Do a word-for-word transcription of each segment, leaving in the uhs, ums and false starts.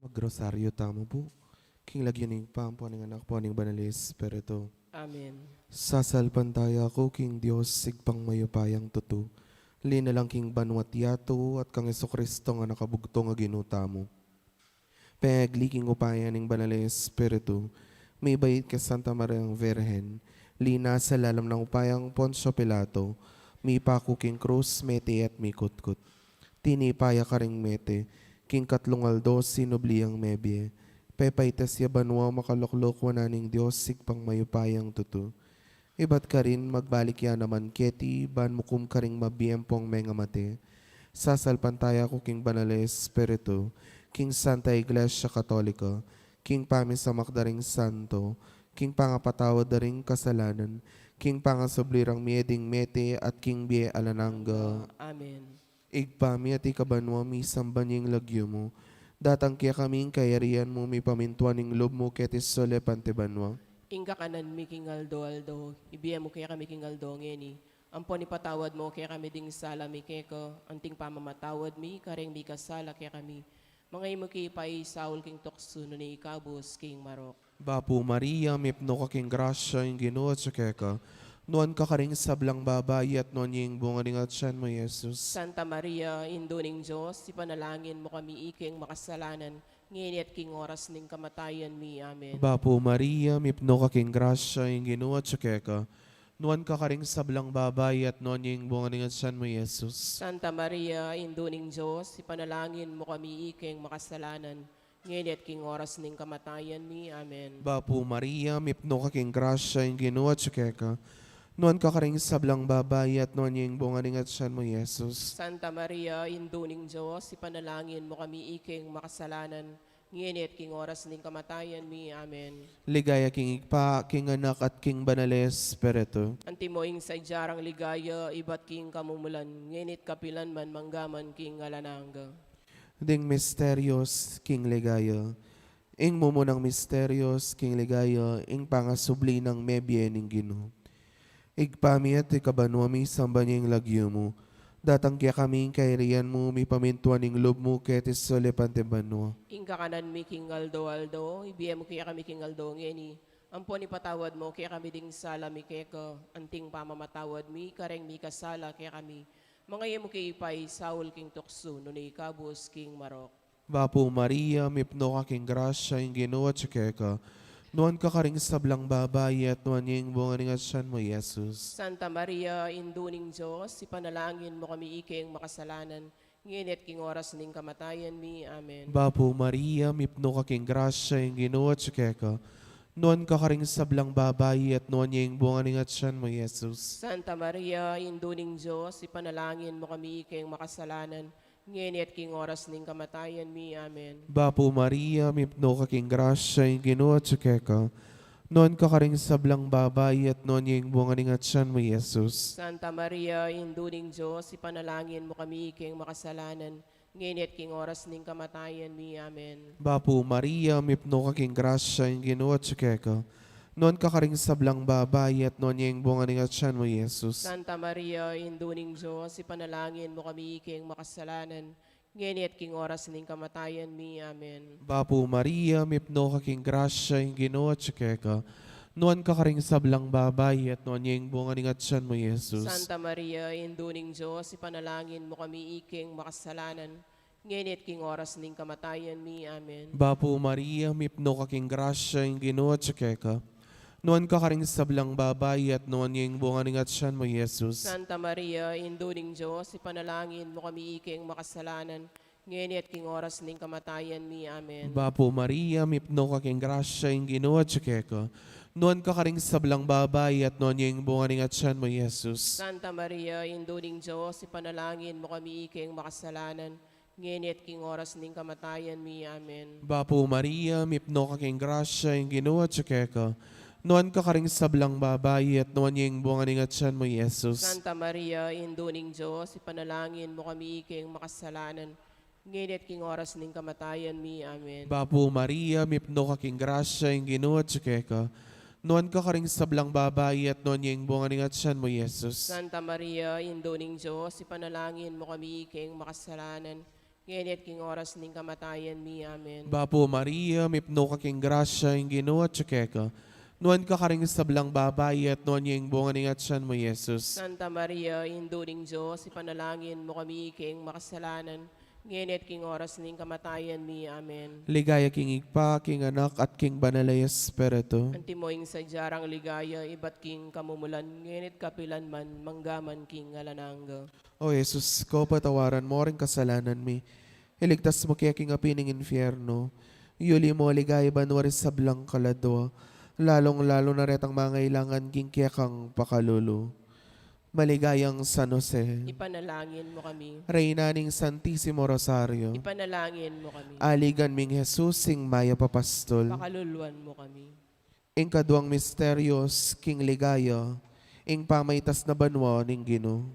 Magrosaryo tamu pu. King lagyu ning Ibpa, ampo ning Anak, ampo ning Banal a Espiritu. Amen. Sasalpantaya ku king Dios, Ibpang mayupayang tutu, linalang king banua't yatu, at kang Jesucristo a Anak a bugtung a Ginu tamu. Pegli king upaya ning Banal a Espiritu, mibait kang Santa Mariang Virgen, linasa lalam ning upayang Poncio Pilato, mipaku king krus, mete at mikutkut. Tinipa ya karing mete, king katlung aldo sinubli yang mebie. Pepaitas ya banua, makalukluk wanan ning Dios, Ibpang mayupayang tutu. Ibat karin, magbalik ya naman keti, ban mukum karing mabie ampong mengamate. Sasalpantaya ku king Banal a Espiritu, king Santa Iglesia Katolika, king pamisamak da ring santo, king pangapatawad da ring kasalanan, king pangasubli rang mie ding mete, at king bie alang angga. Amen. Ibpa mi, atiu ka banua, misamban ya ing lagyu mu. Datang kekami ing kayarian mu, mipamintuan ing lub mu keti sulip anti banua. Ing kakanan mi king aldo-aldo, ibie mu kekami king aldo ngeni. Ampon ipatawad mu kekami ding sala mi keka, anting pamamatawad mi kareng mikasala kekami. Manga e mu ke ipaisaul king tuksu, nune ikabus king marok. Bapu Maria, mipnu ka king grasya, ing Ginu atyu keka. Nuan ka karing sablang babai, at nuan ya ing bunga ning atyan mu, Jesus. Santa Maria, Indu ning Dios, ipanalangin mu kami iking makasalanan, ngeni at king oras ning kamatayan mi. Amen. Bapu Maria, mipnu ka king grasya, ing Ginu atyu keka. Nuan ka karing sablang babai, at nuan ya ing bunga ning atyan mu, Jesus. Santa Maria, Indu ning Dios, ipanalangin mu kami iking makasalanan, ngeni at king oras ning kamatayan mi. Amen. Bapu Maria, mipnu ka king grasya, ing Ginu atyu keka. Nuan ka karing sablang babai, at nuan ya ing bunga ning atyan mu, Jesus. Santa Maria, Indu ning Dios, ipanalangin mu kami iking makasalanan, ngeni at king oras ning kamatayan mi. Amen. Ligaya king Ibpa, king Anak, at king Banal a Espiritu. Antimo ing sadya rang ligaya ibat king kamumulan, ngeni at kapilan man, mangga man king alang angga. Ding misterios king ligaya. Ing mumunang misterios king ligaya, ing pangasubli nang mebie ning Ginu. Ibpa mi atyu ka banua, misamban ya ing lagyu mu. Datang kekami ing kayarian mu, mipamintuan ing lub mu keti sulip anti banua. Ing kakanan mi king aldo-aldo, ibie mu kekami king aldo ngeni. Ampon ipatawad mu kekami ding sala mi keka, anting pamamatawad mi kareng mikasala kekami. Manga e mu ke ipaisaul king tuksu, nune ikabus king marok. Bapu Maria, mipnu ka king grasya, ing Ginu atyu keka. Nuan ka karing sablang babai, at nuan ya ing bunga ning atyan mu, Jesus. Santa Maria, Indu ning Dios, ipanalangin mu kami iking makasalanan, ngeni at king oras ning kamatayan mi. Amen. Bapu Maria, mipnu ka king grasya, ing Ginu atyu keka. Nuan ka karing sablang babai, at nuan ya ing bunga ning atyan mu, Jesus. Santa Maria, Indu ning Dios, ipanalangin mu kami iking makasalanan, ngeni at king oras ning kamatayan mi. Amen. Bapu Maria, mipnu ka king grasya, ing Ginu atyu keka. Nuan ka karing sablang babai, at nuan ya ing bunga ning atyan mu, Jesus. Santa Maria, Indu ning Dios, ipanalangin mu kami iking makasalanan, ngeni at king oras ning kamatayan mi. Amen. Bapu Maria, mipnu ka king grasya, ing Ginu atyu keka. Nuan ka karing sablang babai, at nuan ya ing bunga ning atyan mu, Jesus. Santa Maria, Indu ning Dios, ipanalangin mu kami iking makasalanan, ngeni at king oras ning kamatayan mi. Amen. Bapu Maria, mipnu ka king grasya, ing Ginu atyu keka. Nuan ka karing sablang babai, at nuan ya ing bunga ning atyan mu, Jesus. Santa Maria, Indu ning Dios, ipanalangin mu kami iking makasalanan, ngeni at king oras ning kamatayan mi. Amen. Bapu Maria, mipnu ka king grasya, ing Ginu atyu keka. Nuan ka karing sablang babai, at nuan ya ing bunga ning atyan mu, Jesus. Santa Maria, Indu ning Dios, ipanalangin mu kami iking makasalanan, ngeni at king oras ning kamatayan mi. Amen. Bapu Maria, mipnu ka king grasya, ing Ginu atyu keka. Nuan ka karing sablang babai, at nuan ya ing bunga ning atyan mu, Jesus. Santa Maria, Indu ning Dios, ipanalangin mu kami iking makasalanan, ngeni at king oras ning kamatayan mi. Amen. Bapu Maria, mipnu ka king grasya, ing Ginu atyu keka. Nuan ka karing sablang babai, at nuan ya ing bunga ning atyan mu, Jesus. Santa Maria, Indu ning Dios, ipanalangin mu kami iking makasalanan, ngeni at king oras ning kamatayan mi. Amen. Bapu Maria, mipnu ka king grasya, ing Ginu atyu keka. Nuan ka karing sablang babai, at nuan ya ing bunga ning atyan mu, Jesus. Santa Maria, Indu ning Dios, ipanalangin mu kami iking makasalanan, ngeni at king oras ning kamatayan mi. Amen. Bapu Maria, mipnu ka king grasya, ing Ginu atyu keka. Nuan ka karing sablang babai, at nuan ya ing bunga ning atyan mu, Jesus. Santa Maria, Indu ning Dios, ipanalangin mu kami king makasalanan, ngeni at king oras ning kamatayan mi. Amen. Ligaya king Ibpa, king Anak, at king Banal a Espiritu. Antimo ing sadya rang ligaya, ibat king kamumulan, ngeni at kapilan man, mangga man king alang angga. O Jesus ko, patawaran mo ring kasalanan mi. Iligtas mu kami king api ning infierno. Yuli mu king ligaya banua ring sablang kaladua, lalung-lalu na retang mangailangan king kekang pakalulu. Maligayang San Jose. Ipanalangin mu kami. Reyna ning Santisimo Rosario. Ipanalangin mu kami. Aligan ming Jesus, ing mayap a pastul. Pakaluluan mu kami. Ing kaduang misteryus king ligaya, ing pamaitas na banua ning Ginu.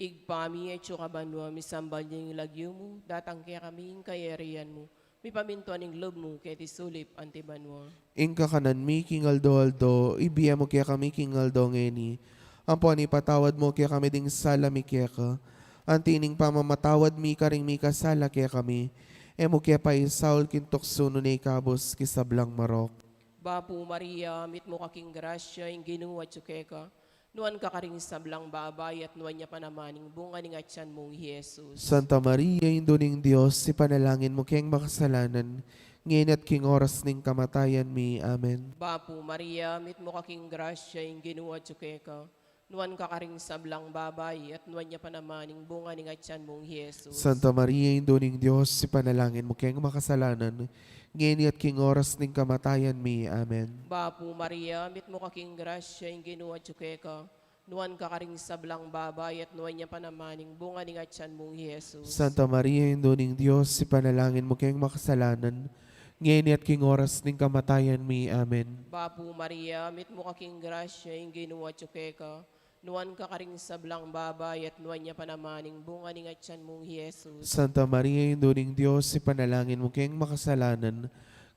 Ibpa mi, atyu ka banua, misamban ya ing lagyu mu, datang kekami ing kayarian mu, mipamintuan ing lub mu keti sulip anti banua. Ing kakanan mi king aldo-aldo, ibie mu kekami king aldo ngeni, ampon ipatawad mu kekami ding sala mi keka, anti ning pamamatawad mi karing mikasala kekami, e mu ke paisaul king tuksu nune ikabus king sablang marok. Bapu Maria, mitmu ka king grasya, ing Ginu atyu keka. Nuan ka karing sablang babai, at nuan ya pa naman ing bunga ning atyan mung Jesus. Santa Maria, Indu ning Dios, ipanalangin mu keng makasalanan, ngeni at king oras ning kamatayan mi. Amen. Bapu Maria, mitmu ka king grasya, ing Ginu atyu keka. Nuan ka karing sablang babai, at nuan ya pa naman ing bunga ning atyan mung Jesus. Santa Maria, Indu ning Dios, ipanalangin mu keng makasalanan, ngeni at king oras ning kamatayan mi. Amen. Bapu Maria, mitmu ka king grasya, ing Ginu atyu keka. Nuan ka karing sablang babai, at nuan ya pa naman ing bunga ning atyan mung Jesus. Santa Maria, Indu ning Dios, ipanalangin mu keng makasalanan, ngeni at king oras ning kamatayan mi. Amen. Bapu Maria, mitmu ka king grasya, ing Ginu atyu keka. Nuan ka karing sablang babai, at nuan ya pa naman ing bunga ning atyan mung Jesus. Santa Maria, Indu ning Dios, ipanalangin mu keng makasalanan,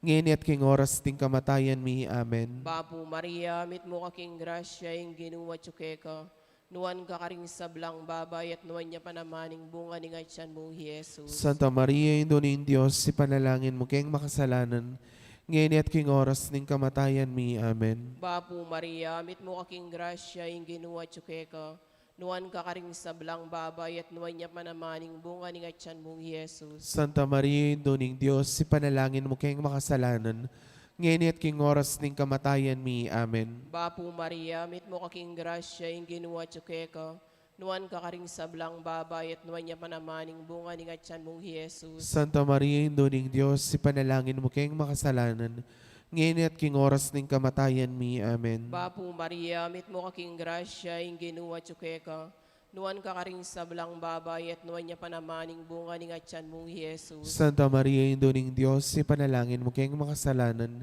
ngeni at king oras ning kamatayan mi. Amen. Bapu Maria, mitmu ka king grasya, ing Ginu atyu keka. Nuan ka karing sablang babai, at nuan ya pa naman ing bunga ning atyan mung Jesus. Santa Maria, Indu ning Dios, ipanalangin mu keng makasalanan, ngeni at king oras ning kamatayan mi. Amen. Bapu Maria, mitmu ka king grasya, ing Ginu atyu keka. Nuan ka karing sablang babai, at nuan ya pa naman ing bunga ning atyan mung Jesus. Santa Maria, Indu ning Dios, ipanalangin mu keng makasalanan, ngeni at king oras ning kamatayan mi. Amen. Bapu Maria, mitmu ka king grasya, ing Ginu atyu keka. Nuan ka karing sablang babai, at nuan ya pa naman ing bunga ning atyan mung Jesus. Santa Maria, Indu ning Dios, ipanalangin mu keng makasalanan, ngeni at king oras ning kamatayan mi. Amen. Bapu Maria, mitmu ka king grasya, ing Ginu atyu keka. Nuan ka karing sablang babai, at nuan ya pa naman ing bunga ning atyan mung Jesus. Santa Maria, Indu ning Dios, ipanalangin mu keng makasalanan,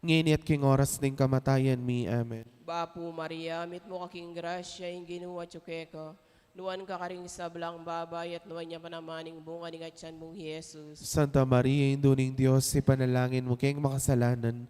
ngeni at king oras ning kamatayan mi. Amen. Bapu Maria, mitmu ka king grasya, ing Ginu atyu keka. Nuan ka karing sablang babai, at nuan ya pa naman ing bunga ning atyan mung Jesus. Santa Maria, Indu ning Dios, ipanalangin mu keng makasalanan,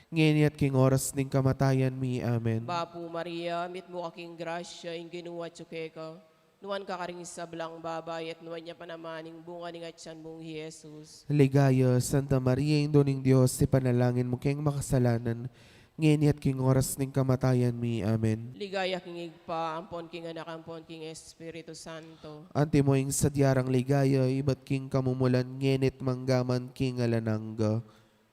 ngeni at king oras ning kamatayan mi. Amen. Bapu Maria, mitmu ka king grasya, ing Ginu atyu keka. Nuan ka karing sablang babai, at nuan ya pa naman ing bunga ning atyan mung Jesus. Ligaya, Santa Maria, Indu ning Dios, ipanalangin mu keng makasalanan, ngeni at king oras ning kamatayan mi. Amen. Ligaya king Ibpa, ampon king Anak, ampon king Espiritu Santo. Antimo ing sadya rang ligaya, ibat king kamumulan, ngeni at mangga man king alang angga.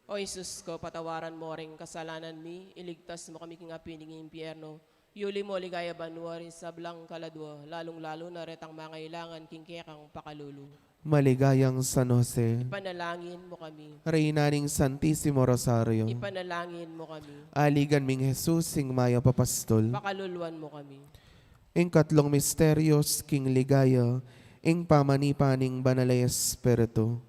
O Jesus ko, patawaran mo ring kasalanan mi, iligtas mo kami king api ning impyerno, yuli mo king ligaya banua ring sablang kaladua, lalung-lalu na retang mangailangan king kekang pakalulu. Maligayang San Jose. Ipanalangin mo kami. Reyna ning Santisimo Rosario. Ipanalangin mo kami. Aligan ming Jesus, ing mayap a pastul. Pakaluluan mo kami. Ing katlung misteryus king ligaya, ing pamanipa ning Banal a Espiritu.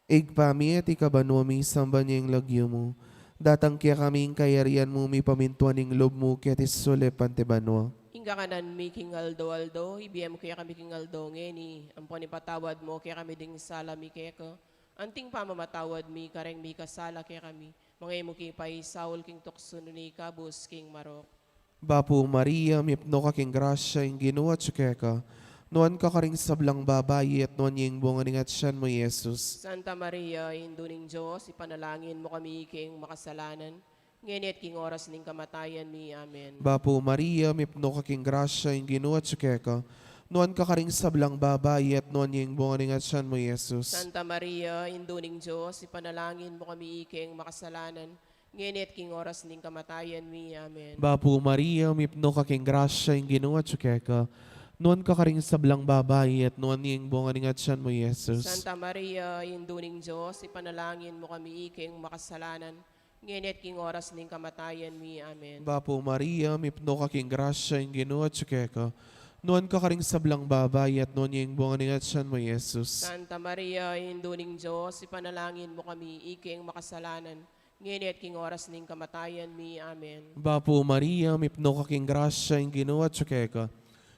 Ibpa mi, atiu ka banua, misamban ya ing lagyu mu. Datang kekami ing kayarian mu, mipamintuan ing lub mu keti sulip anti banua. Ing kakanan mi king aldo-aldo, ibie mu kekami king aldo ngeni, ampon ipatawad mu kekami ding sala mi keka, anting pamamatawad mi kareng mikasala kekami, manga e mu ke paisaul king tuksu nune ikabus king marok. Bapu Maria, mipnu ka king grasya, ing Ginu atyu keka. Nuan ka karing sablang babai, at nuan ya ing bunga ning atian mu, Jesus. Santa Maria, Indu ning Dios, ipanalangin mu kami king makasalanan, ngeni at king oras ning kamatayan mi. Amen. Bapu Maria, mipnu ka king grasya, ing Ginu atyu keka. Nuan ka karing sablang babai, at nuan ya ing bunga ning atian mu, Jesus. Santa Maria, Indu ning Dios, ipanalangin mu kami king makasalanan, ngeni at king oras ning kamatayan mi. Amen. Bapu Maria, mipnu ka king grasya, ing Ginu atyu keka. Nuan ka karing sablang babai, at nuan ya ing bunga ning atian mu, Jesus. Santa Maria, Indu ning Dios, ipanalangin mu kami king makasalanan, ngeni at king oras ning kamatayan mi. Amen. Bapu Maria, mipnu ka king grasya, ing Ginu atyu keka. Nuan ka karing sablang babai, at nuan ya ing bunga ning atian mu, Jesus. Santa Maria, Indu ning Dios, ipanalangin mu kami king makasalanan, ngeni at king oras ning kamatayan mi. Amen. Bapu Maria, mipnu ka king grasya, ing Ginu atyu keka.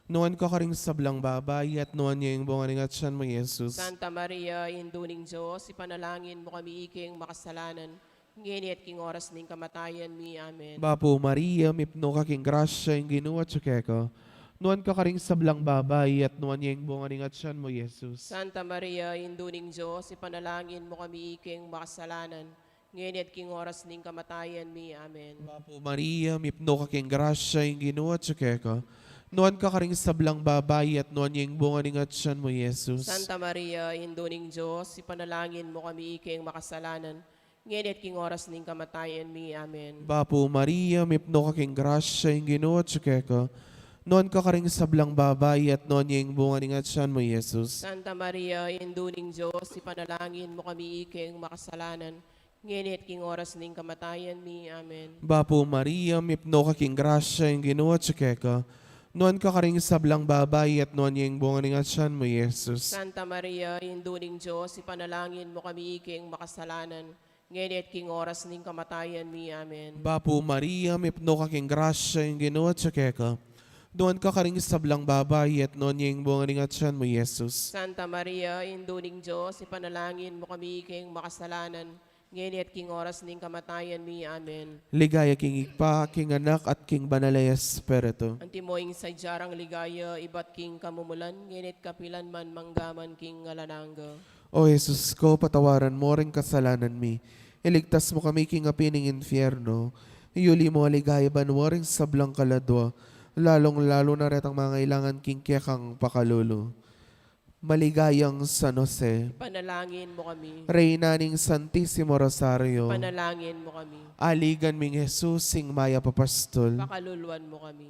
Nuan ka karing sablang babai, at nuan ya ing bunga ning atian mu, Jesus. Santa Maria, Indu ning Dios, ipanalangin mu kami king makasalanan, ngeni at king oras ning kamatayan mi. Amen. Bapu Maria, mipnu ka king grasya, ing Ginu atyu keka. Nuan ka karing sablang babai, at nuan ya ing bunga ning atian mu, Jesus. Santa Maria, Indu ning Dios, ipanalangin mu kami king makasalanan, ngeni at king oras ning kamatayan mi. Amen. Bapu Maria, mipnu ka king grasya, ing Ginu atyu keka. Nuan ka karing sablang babai, at nuan ya ing bunga ning atian mu, Jesus. Santa Maria, Indu ning Dios, ipanalangin mu kami king makasalanan, ngeni at king oras ning kamatayan mi. Amen. Bapu Maria, mipnu ka king grasya, ing Ginu atyu keka. Nuan ka karing sablang babai, at nuan ya ing bunga ning atian mu, Jesus. Santa Maria, Indu ning Dios, ipanalangin mu kami king makasalanan, ngeni at king oras ning kamatayan mi. Amen. Bapu Maria, mipnu ka king grasya, ing Ginu atyu keka. Nuan ka karing sablang babai, at nuan ya ing bunga ning atian mu, Jesus. Santa Maria, Indu ning Dios, ipanalangin mu kami king makasalanan, ngeni at king oras ning kamatayan mi. Amen. Bapu Maria, mipnu ka king grasya, ing Ginu atyu keka. Nuan ka karing sablang babai, at nuan ya ing bunga ning atian mu, Jesus. Santa Maria, Indu ning Dios, ipanalangin mu kami king makasalanan, ngeni at king oras ning kamatayan mi. Amen. Ligaya king Ibpa, king Anak, at king Banal a Espiritu. Antimo ing sadya rang ligaya ibat king kamumulan, ngeni at kapilan man, mangga man king alang angga. O Jesus ko, patawaran mu ring kasalanan mi, iligtas mu kami king api ning infierno, iyuli mu king ligaya banua ring sablang kaladua, lalung-lalu na retang mangailangan king kekang pakalulu. Maligayang San Jose. Ipanalangin mu kami. Reyna ning Santisimo Rosario. Ipanalangin mu kami. Aligan ming Jesus, ing mayap a pastul. Pakaluluan mu kami.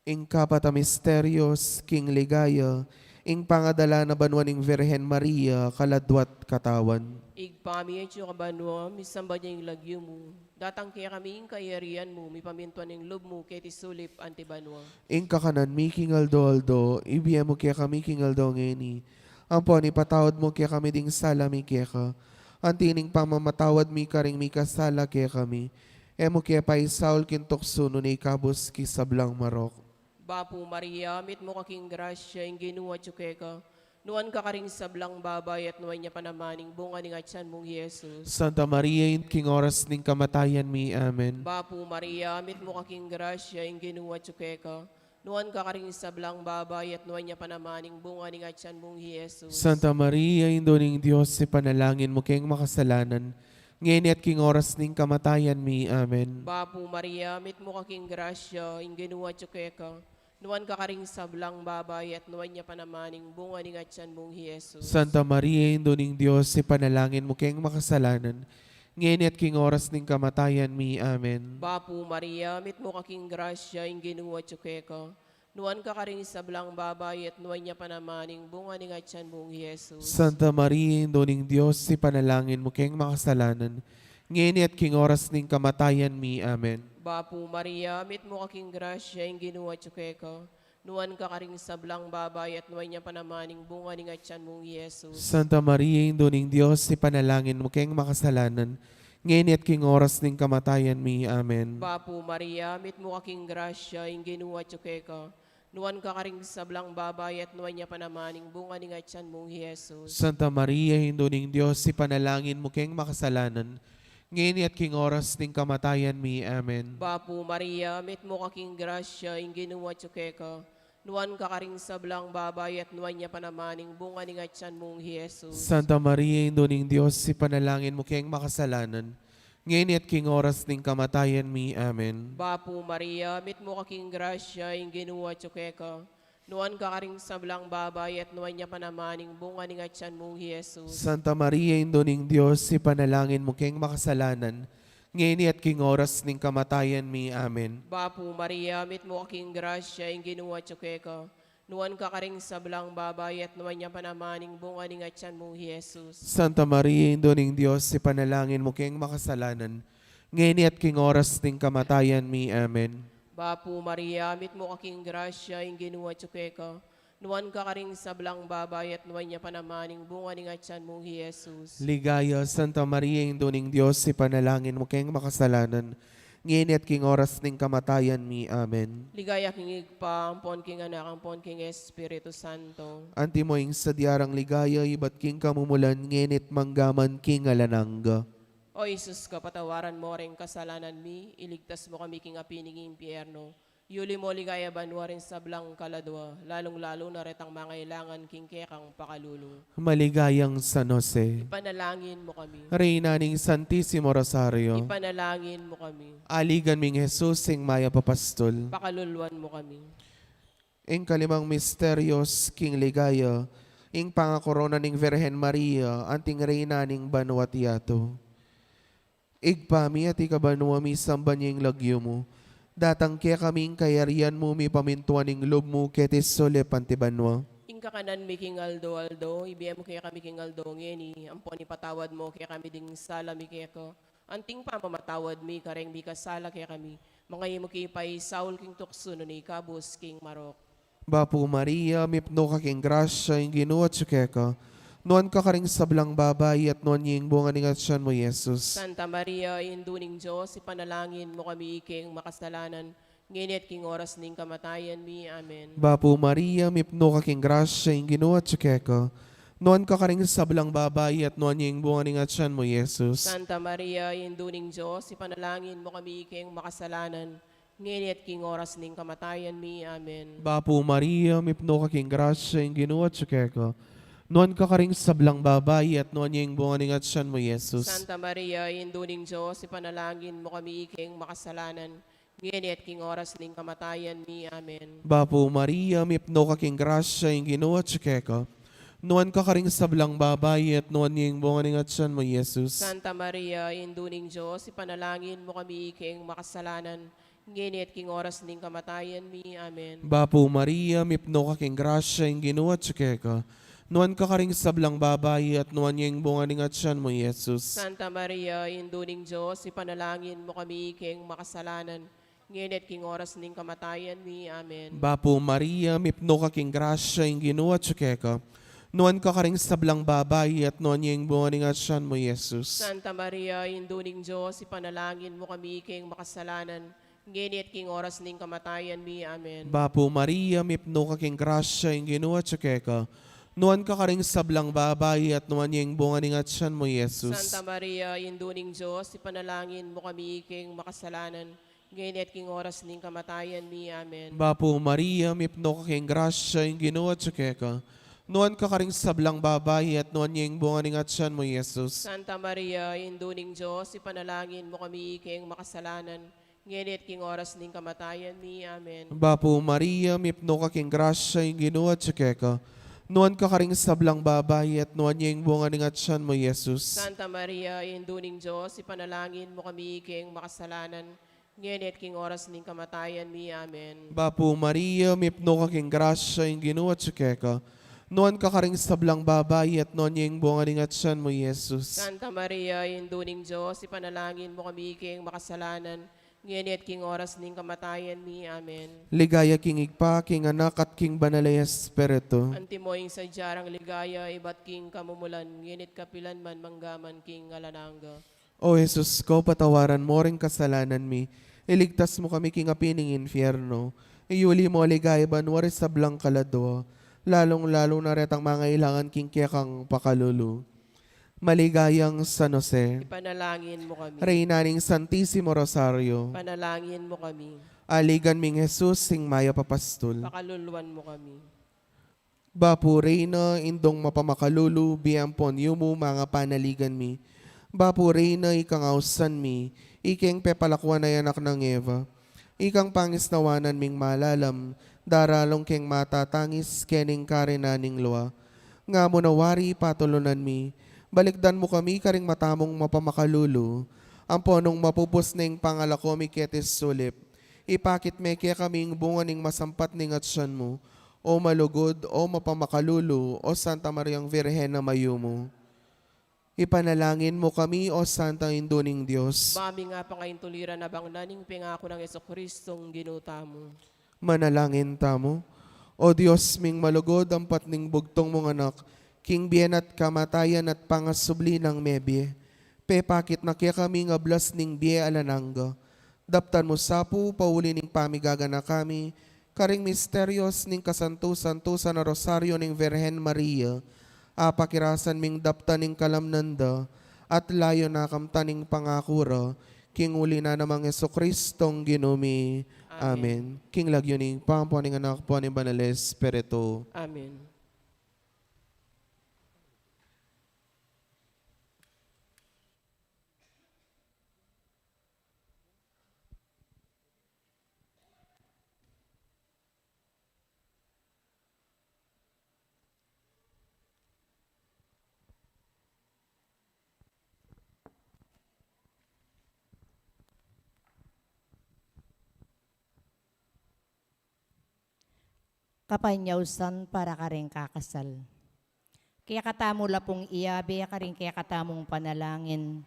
Ing kapat a misteryo king ligaya, ing pangadala na banua ning Virgen Maria, kaladua't katawan. Ibpa mi, atsu ka banua, misamban ya ing lagyu mu. Datang kekami ing kayarian mu, mipamintuan ing lub mu keti sulip anti banua. Ing kakanan mi king aldo-aldo, ibie mu kekami king aldo ngeni. Ampon ipatawad mu kekami ding sala mi keka, anti ning pamamatawad mi karing mikasala kekami. E mu ke paisaul king tuksu, nune ikabus king sablang marok. Bapu Maria, mitmu ka king grasya, ing Ginu atyu keka. Nuan ka karing sablang babai at nuan ya pa naman ing bunga ning atyan mung Jesus. Santa Maria, Indu ning Dios, king oras ning kamatayan mi. Amen. Bapu Maria, mitmu ka king grasya, ing Ginu atyu keka. Nuan ka karing sablang babai at nuan ya pa naman ing bunga ning atyan mung Jesus. Santa Maria, Indu ning Dios, ipanalangin mu keng makasalanan, ngeni at king oras ning kamatayan mi. Amen. Bapu Maria, mitmu ka king grasya, ing Ginu atyu keka. Nuan ka karing sablang babai at nuan ya pa naman ing bunga ning atyan mung Jesus. Santa Maria, Indu ning Dios, ipanalangin mu keng makasalanan, ngeni at king oras ning kamatayan mi. Amen. Bapu Maria, mitmu ka king grasya, ing Ginu atyu keka. Nuan ka karing sablang babai at nuan ya pa naman ing bunga ning atyan mung Jesus. Santa Maria, Indu ning Dios, ipanalangin mu keng makasalanan, ngeni at king oras ning kamatayan mi. Amen. Bapu Maria, mitmu ka king grasya, ing Ginu atyu keka. Nuan ka karing sablang babai at nuan ya pa naman ing bunga ning atyan mung Jesus. Santa Maria, Indu ning Dios, ipanalangin mu keng makasalanan, ngeni at king oras ning kamatayan mi. Amen. Bapu Maria, mitmu ka king grasya, ing Ginu atyu keka. Nuan ka karing sablang babai at nuan ya pa naman ing bunga ning atyan mung Jesus. Santa Maria, Indu ning Dios, ipanalangin mu keng makasalanan, ngeni at king oras ning kamatayan mi. Amen. Bapu Maria, mitmu ka king grasya, ing Ginu atyu keka. Nuan ka karing sablang babai, at nuan ya pa naman ing bunga ning atyan mung i Jesus. Santa Maria, Indu ning Dios, ipanalangin mu keng makasalanan, ngeni at king oras ning kamatayan mi. Amen. Bapu Maria, mitmu ka king grasya, ing Ginu atyu keka. Nuan ka karing sablang babai, at nuan ya pa naman ing bunga ning atyan mung i Jesus. Santa Maria, Indu ning Dios, ipanalangin mu keng makasalanan, ngeni at king oras ning kamatayan mi. Amen. Bapu Maria, mitmu ka king grasya, ing Ginu atyu keka. Nuan ka karing sablang babai, at nuan ya pa naman ing bunga ning atyan mung i Jesus. Santa Maria, Indu ning Dios, ipanalangin mu keng makasalanan, ngeni at king oras ning kamatayan mi. Amen. Bapu Maria, mitmu ka king grasya, ing Ginu atyu keka. Nuan ka karing sablang babai, at nuan ya pa naman ing bunga ning atyan mung i Jesus. Ligaya, Santa Maria, Indu ning Dios, ipanalangin mu keng makasalanan, ngeni at king oras ning kamatayan mi. Amen. Ligaya king Ibpa, ampon king Anak, ampon king Espiritu Santo. Antimo ing sadya rang ligaya, ibat king kamumulan, ngeni at manggaman king alang angga. O Jesus ko, patawaran mo ring kasalanan mi, iligtas mo kami king api ning impyerno, yuli mo king ligaya banua ring sablang kaladua, lalung-lalu na retang mangailangan king kekang pakalulu. Maligayang San Jose. Ipanalangin mo kami. Reyna ning Santisimo Rosario. Ipanalangin mo kami. Aligan ming Jesus, ing mayap a pastul. Pakaluluan mo kami. Ing kalimang misteryos king ligaya, ing pangakorona ning Virgen Maria anting Reyna ning banua't yatu. Ibpa mi, atiu ka banua, misamban ya ing lagyu mu. Datang kekami ing kayarian mu, mipamintuan ing lub mu keti sulip anti banua. Ing kakanan mi king aldo-aldo, ibie mu kekami king aldo ngeni, ampon ipatawad mu kekami ding sala mi keka, anting pamamatawad mi kareng mikasala kekami. Manga e mu ke paisaul king tuksu, nune ikabus king marok. Bapu Maria, mipnu ka king grasya, ing Ginu atyu keka. Nuan ka karing sablang babai, at nuan ya ing bunga ning atyan mu, Jesus. Santa Maria, Indu ning Dios, ipanalangin mu kami iking makasalanan, ngeni at king oras ning kamatayan mi. Amen. Bapu Maria, mipnu ka king grasya, ing Ginu atyu keka. Nuan ka karing sablang babai, at nuan ya ing bunga ning atyan mu, Jesus. Santa Maria, Indu ning Dios, ipanalangin mu kami iking makasalanan, ngeni at king oras ning kamatayan mi. Amen. Bapu Maria, mipnu ka king grasya, ing Ginu atyu keka. Nuan ka karing sablang babai, at nuan ya ing bunga ning atyan mu, Jesus. Santa Maria, Indu ning Dios, ipanalangin mu kami iking makasalanan, ngeni at king oras ning kamatayan mi. Amen. Bapu Maria, mipnu ka king grasya, ing Ginu atyu keka. Nuan ka karing sablang babai, at nuan ya ing bunga ning atyan mu, Jesus. Santa Maria, Indu ning Dios, ipanalangin mu kami iking makasalanan, ngeni at king oras ning kamatayan mi. Amen. Bapu Maria, mipnu ka king grasya, ing Ginu atyu keka. Nuan ka karing sablang babai, at nuan ya ing bunga ning atyan mu, Jesus. Santa Maria, Indu ning Dios, ipanalangin mu kami iking makasalanan, ngeni at king oras ning kamatayan mi. Amen. Bapu Maria, mipnu ka king grasya, ing Ginu atyu keka. Nuan ka karing sablang babai, at nuan ya ing bunga ning atyan mu, Jesus. Santa Maria, Indu ning Dios, ipanalangin mu kami iking makasalanan, ngeni at king oras ning kamatayan mi. Amen. Bapu Maria, mipnu ka king grasya, ing Ginu atyu keka. Nuan ka karing sablang babai, at nuan ya ing bunga ning atyan mu, Jesus. Santa Maria, Indu ning Dios, ipanalangin mu kami iking makasalanan, ngeni at king oras ning kamatayan mi. Amen. Bapu Maria, mipnu ka king grasya, ing Ginu atyu keka. Nuan ka karing sablang babai, at nuan ya ing bunga ning atyan mu, Jesus. Santa Maria, Indu ning Dios, ipanalangin mu kami iking makasalanan, ngeni at king oras ning kamatayan mi. Amen. Bapu Maria, mipnu ka king grasya, ing Ginu atyu keka. Nuan ka karing sablang babai, at nuan ya ing bunga ning atyan mu, Jesus. Santa Maria, Indu ning Dios, ipanalangin mu kami iking makasalanan, ngeni at king oras ning kamatayan mi. Amen. Bapu Maria, mipnu ka king grasya, ing Ginu atyu keka. Nuan ka karing sablang babai, at nuan ya ing bunga ning atyan mu, Jesus. Santa Maria, Indu ning Dios, ipanalangin mu kami iking makasalanan, ngeni at king oras ning kamatayan mi. Amen. Ligaya king Ibpa, king Anak, at king Banal a Espiritu. Antimo ing sadya rang ligaya, ibat king kamumulan, ngeni at kapilan man, manggaman king alang angga. O Jesus ko, patawaran mo ring kasalanan mi, iligtas mu kami king api ning infierno, iyuli mo king ligaya banua ring sablang kaladua, lalung-lalu na retang mangailangan king kekang pakalulu. Maligayang San Jose. Ipanalangin mu kami. Reyna ning Santisimo Rosario. Ipanalangin mu kami. Aligan ming Jesus, ing mayap a pastul. Pakaluluan mu kami. Bapu Reyna, Indung mapamakalulu, bie ampon yumu, manga panaligan mi. Bapu Reyna, ikang ausan mi, ikeng pepalakuan a anak nang Eva. Ikang pangisnawanan ming malalam, daralung keng matatangis, kening karinan ning lua. Nga mu na wari patulunan mi, balikdan mu kami karing mata mung mapamakalulu, ampon nung mapupus ne ing pangalako mi keti sulip, ipakit me kekami ing bunga ning masampat ning atsan mu, O malugud, O mapamakalulu, O Santa Mariang Virgen a mayumu. Ipanalangin mu kami, O Santa Indu ning Dios. Ba mi nga pangaintuliran a bangnan ing pengaku nang Jesucristong Ginu tamu. Manalangin tamu. O Dios ming malugud, ampat ning bugtung mung Anak, king bie na at kamatayan at pangasubli nang mebie, pepakit na kekami ing ablas ning bie alang angga. Daptan mu sa pu, pauli ning pamigaganaka mi, karing misterios ning kasantu-santusan a Rosario ning Virgen Maria, apakirasan ming daptan ing kalamnan da, at layun na kamtan ing pangaku ra, king uli na namang Jesucristong Ginu mi. Amen. Amen. King lagyu ning Ibpa, ampo ning Anak, ampo ning Banal a Espiritu. Amen. Kapanyausan para karing kakasal. Kekatamu la pung iabe karing kekatamung panalangin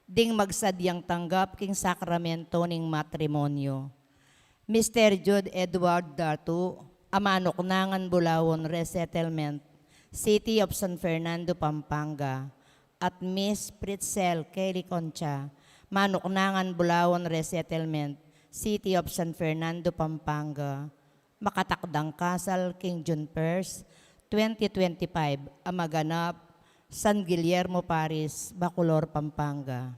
ding magsadyang tanggap king sakramento ning matrimonyo. Mister Jude Edward Datu, a manuknangan Bulaon Resettlement, City of San Fernando, Pampanga, at Miss Pritzel Kelly Concha, manuknangan Bulaon Resettlement, City of San Fernando, Pampanga, makatakdang kasal king June first, twenty twenty-five, a maganap, San Guillermo Parish, Bacolor, Pampanga.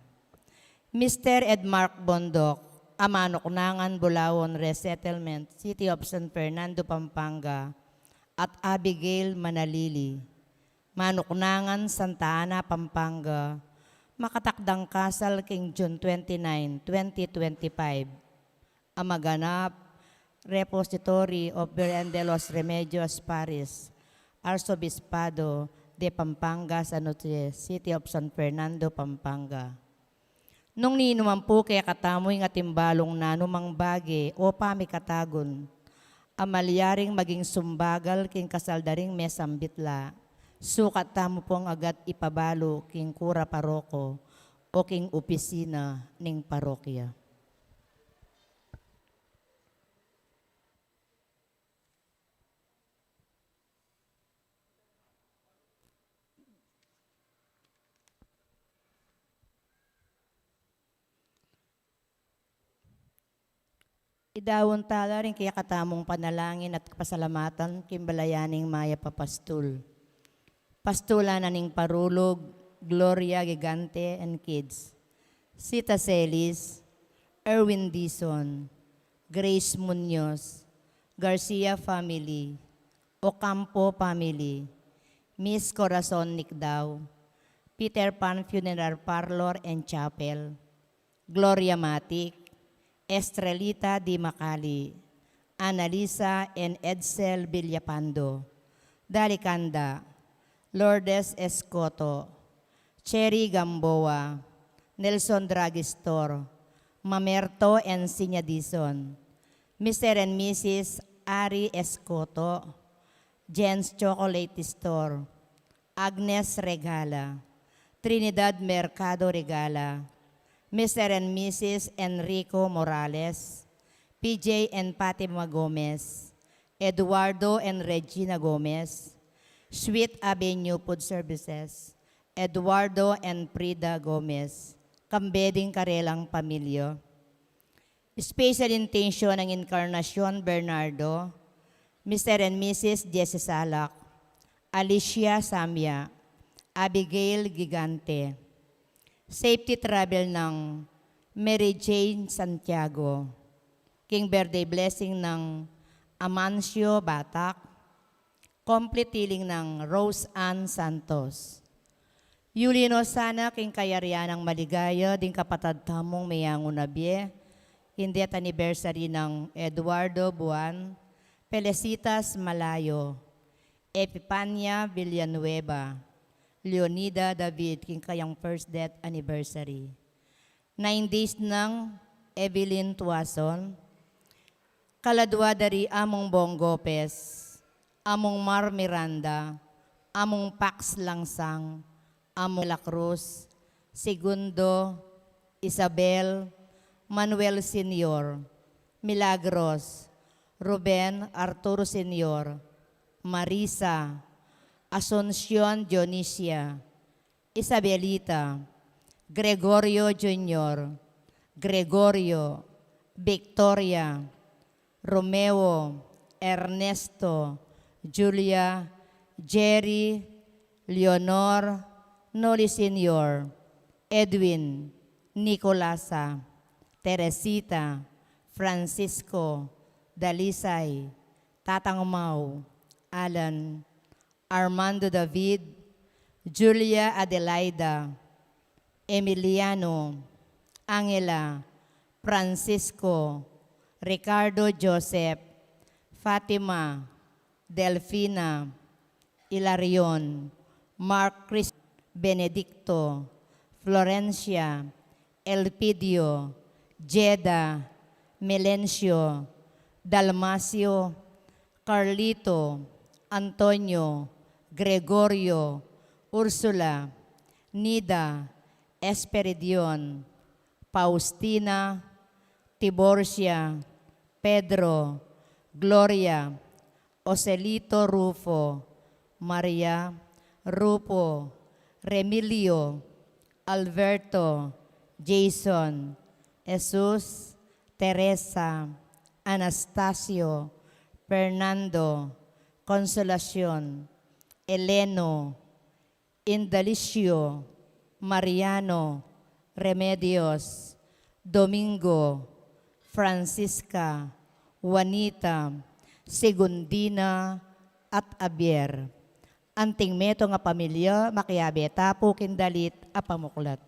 Mister Edmark Bondoc, a manuknangan Bulaon Resettlement, City of San Fernando, Pampanga, at Abigail Manalili, manuknangan Santa Ana, Pampanga, makatakdang kasal king June twenty-nine, twenty twenty-five. A maganap, Repository of Virgen de los Remedios Parish, Arsobispado de Pampanga, San Jose, City of San Fernando, Pampanga. Nung ninu man pu kekatamu ing atin balung nanumang bage o pamikatagun a malyaring maging sumbagal king kasal da ring mesambit la, sukat tamu pung agad ipabalu king kura paroko o king opisina ning parokya. Idaun tala ring kekatamung panalangin at kapasalamatan king balayan ning mayap a pastul. Pastulan na ning parulug, Gloria Gigante and kids, Sita Celis, Erwin Dizon, Grace Muñoz, Garcia family, Ocampo family, Miss Corazon Nicdao, Peter Pan Funeral Parlor and Chapel, Gloria Matic, Estrelita Di Macali, Annalisa and Edsel Villapando, Dalicanda, Lourdes Escoto, Cherry Gamboa, Nelson Dragistor, Mamerto and Sinya Dizon, Mister and Missus Ari Escoto, Jen's Chocolate Store, Agnes Regala, Trinidad Mercado Regala, Mister and Missus Enrico Morales, P J and Fatima Gomez, Eduardo and Regina Gomez, Sweet Avenue Food Services, Eduardo and Frida Gomez, kambe ding karelang pamilya. Special intention nang Encarnacion Bernardo, Mister and Missus Jesse Salak, Alicia Samia, Abigail Gigante. Safety travel nang Mary Jane Santiago, king birthday blessing nang Amancio Batak, complete healing nang Rose Ann Santos. Yuli no sana king kayarian nang maligaya ding kapatad tamung meyangu na bie, king death anniversary nang Eduardo Buan, Felicitas Malayo, Epipania Villanueva, Leonida David, king kayang first death anniversary. Nine days nang Evelyn Tuason, kaladua da ri Among Bong Gopez, Among Mar Miranda, Among Pax Langsang, Among La Cruz, Segundo, Isabel, Manuel Senior, Milagros, Ruben Arturo Senior, Marisa, Asuncion Dionisia, Isabelita, Gregorio Junior, Gregorio, Victoria, Romeo, Ernesto, Julia, Jerry, Leonor, Noli Senior, Edwin, Nicolasa, Teresita, Francisco, Dalisay, Tatang Mau, Alan, Armando David, Julia Adelaida, Emiliano, Angela, Francisco, Ricardo Joseph, Fatima, Delfina, Hilarion, Mark Chris, Benedicto, Florencia, Elpidio, Jeda, Melencio, Dalmacio, Carlito, Antonio, Gregorio, Ursula, Nida, Esperidion, Faustina, Tiborcia, Pedro, Gloria, Joselito, Rufo, Maria, Rufo, Remilio, Alberto, Jason, Jesus, Teresa, Anastasio, Fernando, Consolacion, Eleno, Indalicio, Mariano, Remedios, Domingo, Francisca, Juanita, Segundina, at Javier. Anting metung a pamilya, makiabe ta pu king dalit a pamuklat.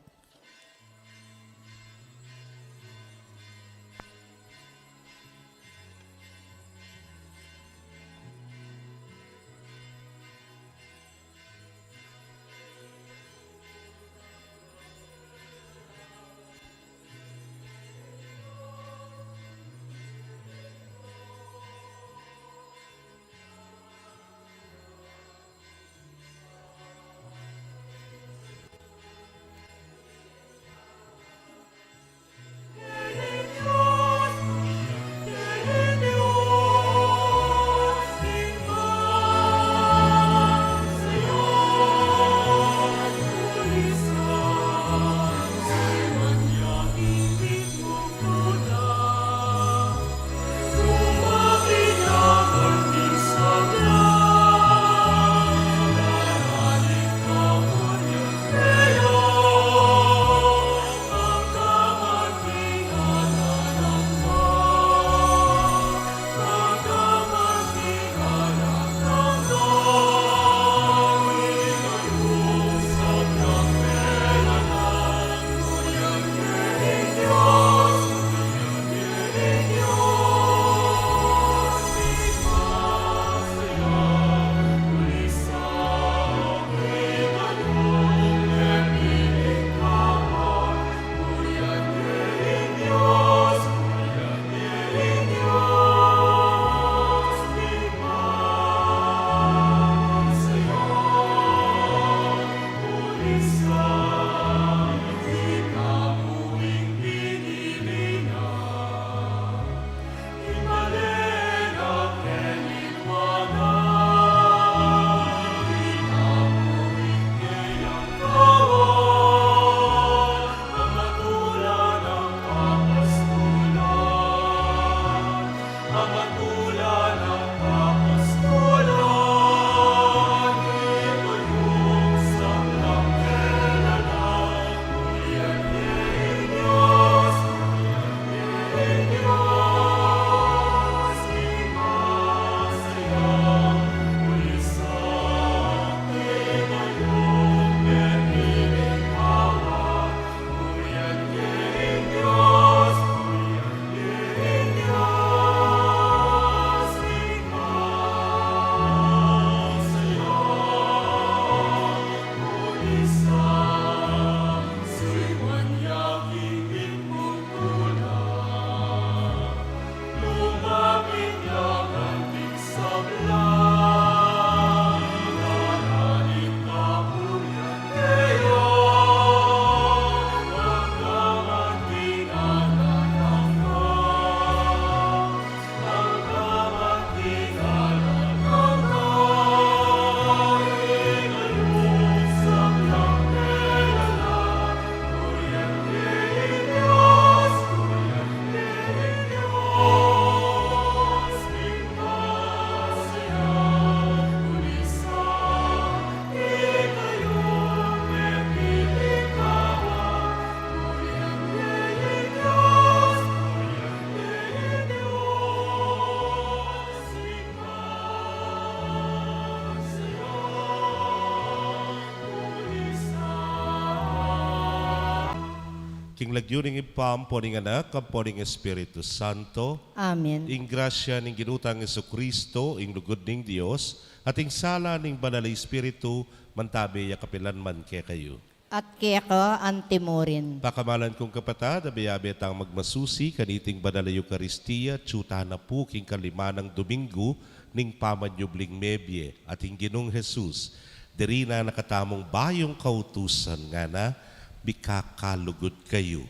King lagyu ning Ibpa, ampo ning Anak, ampo ning Espiritu Santo. Amen. Ing grasya ning Ginu tang Jesucristo, ing lugud ning Dios, at ing sala ning Banal a Espiritu, mantabe ya kapilan man kekayu. At keka antimurin. Pakamalan kung kapatad, abe-abe tang magmasusi kaniting Banal a Eukaristia, atyu tana pu king kalima nang Domingo ning pamanyubling mebie, at ing Ginung Jesus, diri na na katamung bayung kautusan, ngana, mikakalugud kayu.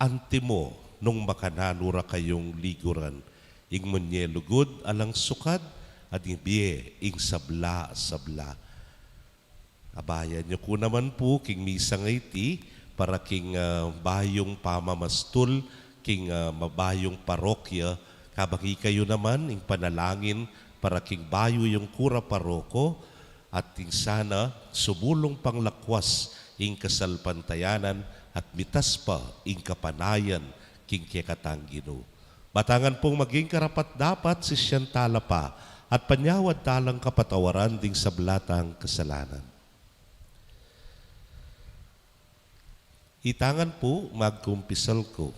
Antimo nung makananu ra kayung liguran, ing munye lugud alang sukad, at ing bie ing sabla-sabla. Abayan yu ku naman pu king misang iti para king, ah, bayung pamamastul king, ah, mabayung parokya, kabang ikayu naman ing panalangin para king bayu yung kura paroko, at ing sana sumulung panglakwas ing kasalpantayanan at mitas pa ing kapanayan king kekatang Ginu. Matangan pung maging karapat-dapat sisian tala pa at panyawad talang kapatawaran ding sabla tang kasalanan. Itangan pu, magkumpisal ku.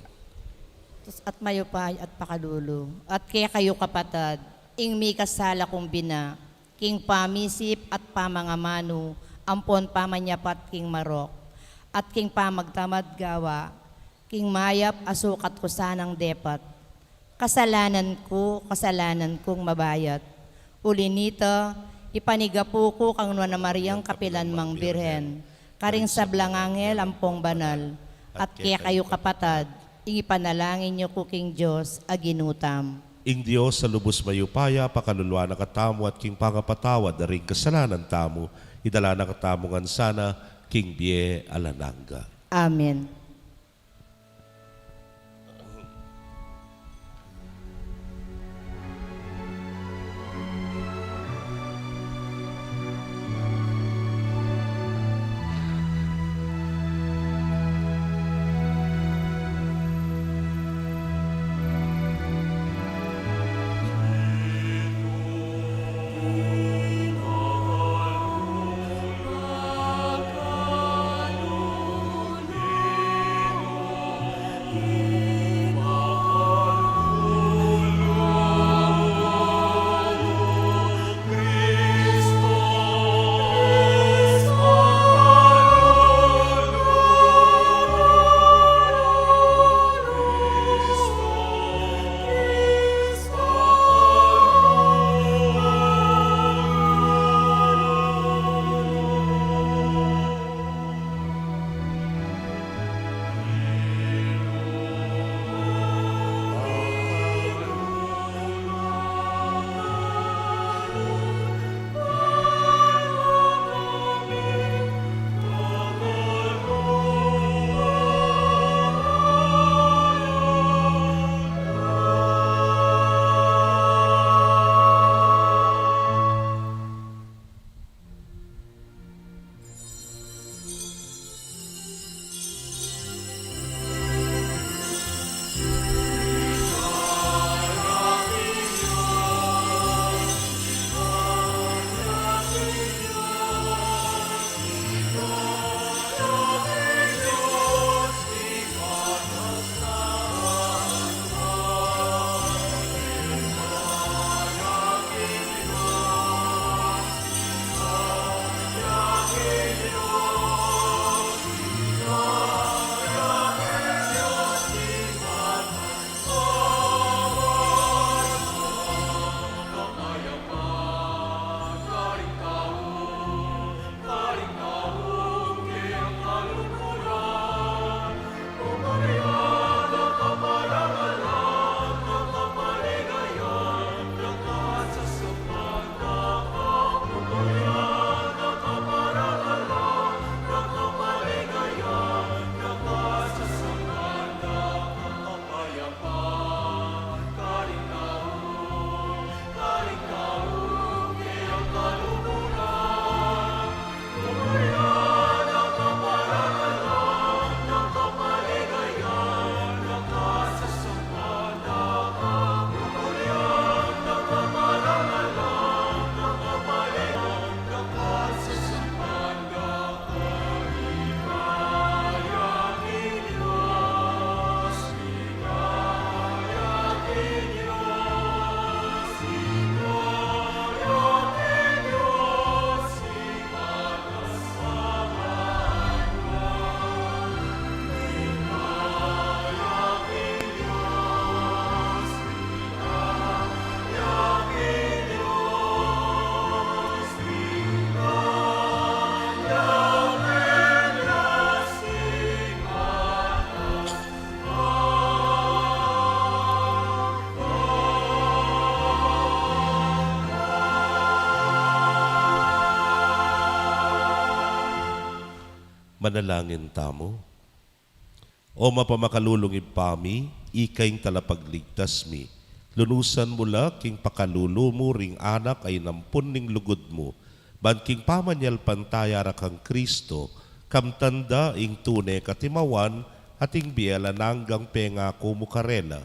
At mayupaya at pakalulu, at kekayu kapatad, ing mikasala kung bina, king pamisip at pamangamanu, ampon pamanyapat king marok, at king pamagtamad gawa, king mayap a sukat ku sanang depat. Kasalanan ku, kasalanan kung mabayat. Uli nita, ipanigapu ku kang Nuan a Mariang kapilan mang Birhen, karing sablang anghel ampong banal, at kekayu kapatad, ing ipanalangin yu ku king Dios a Ginu tam. Ing Dios a lubus mayupaya, pakaluluan na katamu at king pangapatawad da ring kasalanan tamu, idala na katamu ngan sana king bie alang angga. Amen. Manalangin tamu. O mapamakalulung Ibpa mi, ika ing talapagligtas mi. Lunusan mu la king pakalulu mu ring anak a inampun ning lugud mu, ban king pamanyalpantaya ra kang Kristo, kamtan da ing tune katimawan at ing bie alang anggang pengaku mu karela.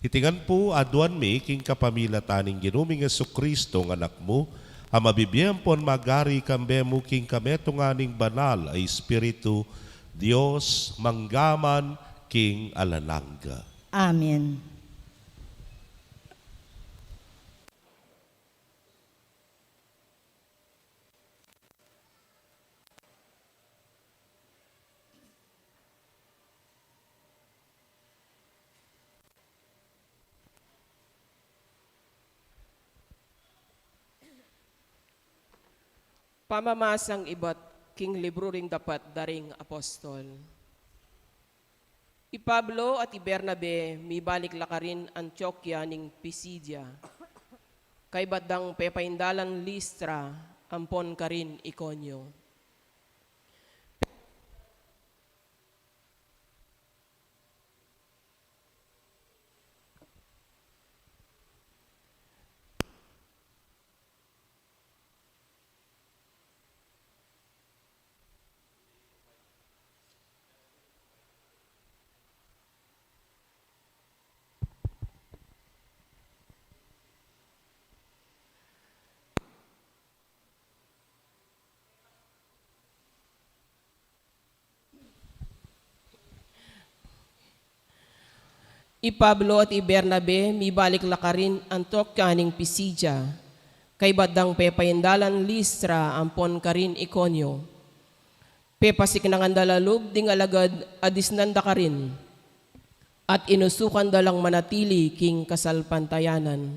Iti ngan pu aduan mi king kapamilatan ning Ginu ming Jesucristo, a Anak mu, a mabibie ampon magari kambe mu king kametungan ning Banal a Espiritu, Dios, mangga man king alang angga. Amen. Pamamasang ibat king libru ring dapat da ring apostol. I Pablo at i Bernabe mibalik la karin Antiokia ning Pisidia, kaybat dang pepaindalan Listra ampon karin Iconio. I Pablo at i Bernabe mibalik la karin Antiokia ning Pisidia, kaybat dang pepaindalan Listra ampon karin Iconio. Pepasiknangan da la lub ding alagad a disnan da karin, at inusukan da lang manatili king kasalpantayanan.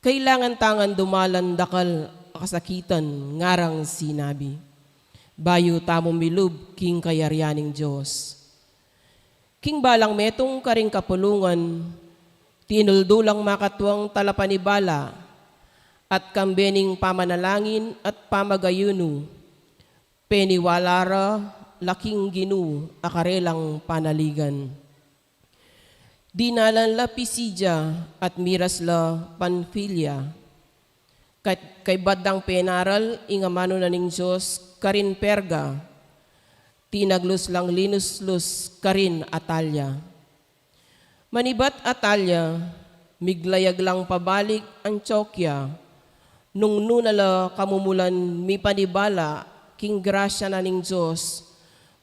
Kailangan ta ngan dumalan dakal a kasakitan, ngarang sinabi, bayu tamu milub king kayarian ning Dios. King balang metung karing kapulungan, tinuldu lang makatuang talapanibala, at kambe ning pamanalangin at pamagayunu, peniwala ra la king Ginu a karelang panaligan. Dinalan la Pisidia at miras la Panfilia. Kat-, kaybat dang penaral ing amanu na ning Dios karin Perga, tinaglus lang linuslus karin Atalia. Manibat Atalia, miglayag lang pabalik Antiokia, nung nu na la kamumulan mipanibala king grasya na ning Dios,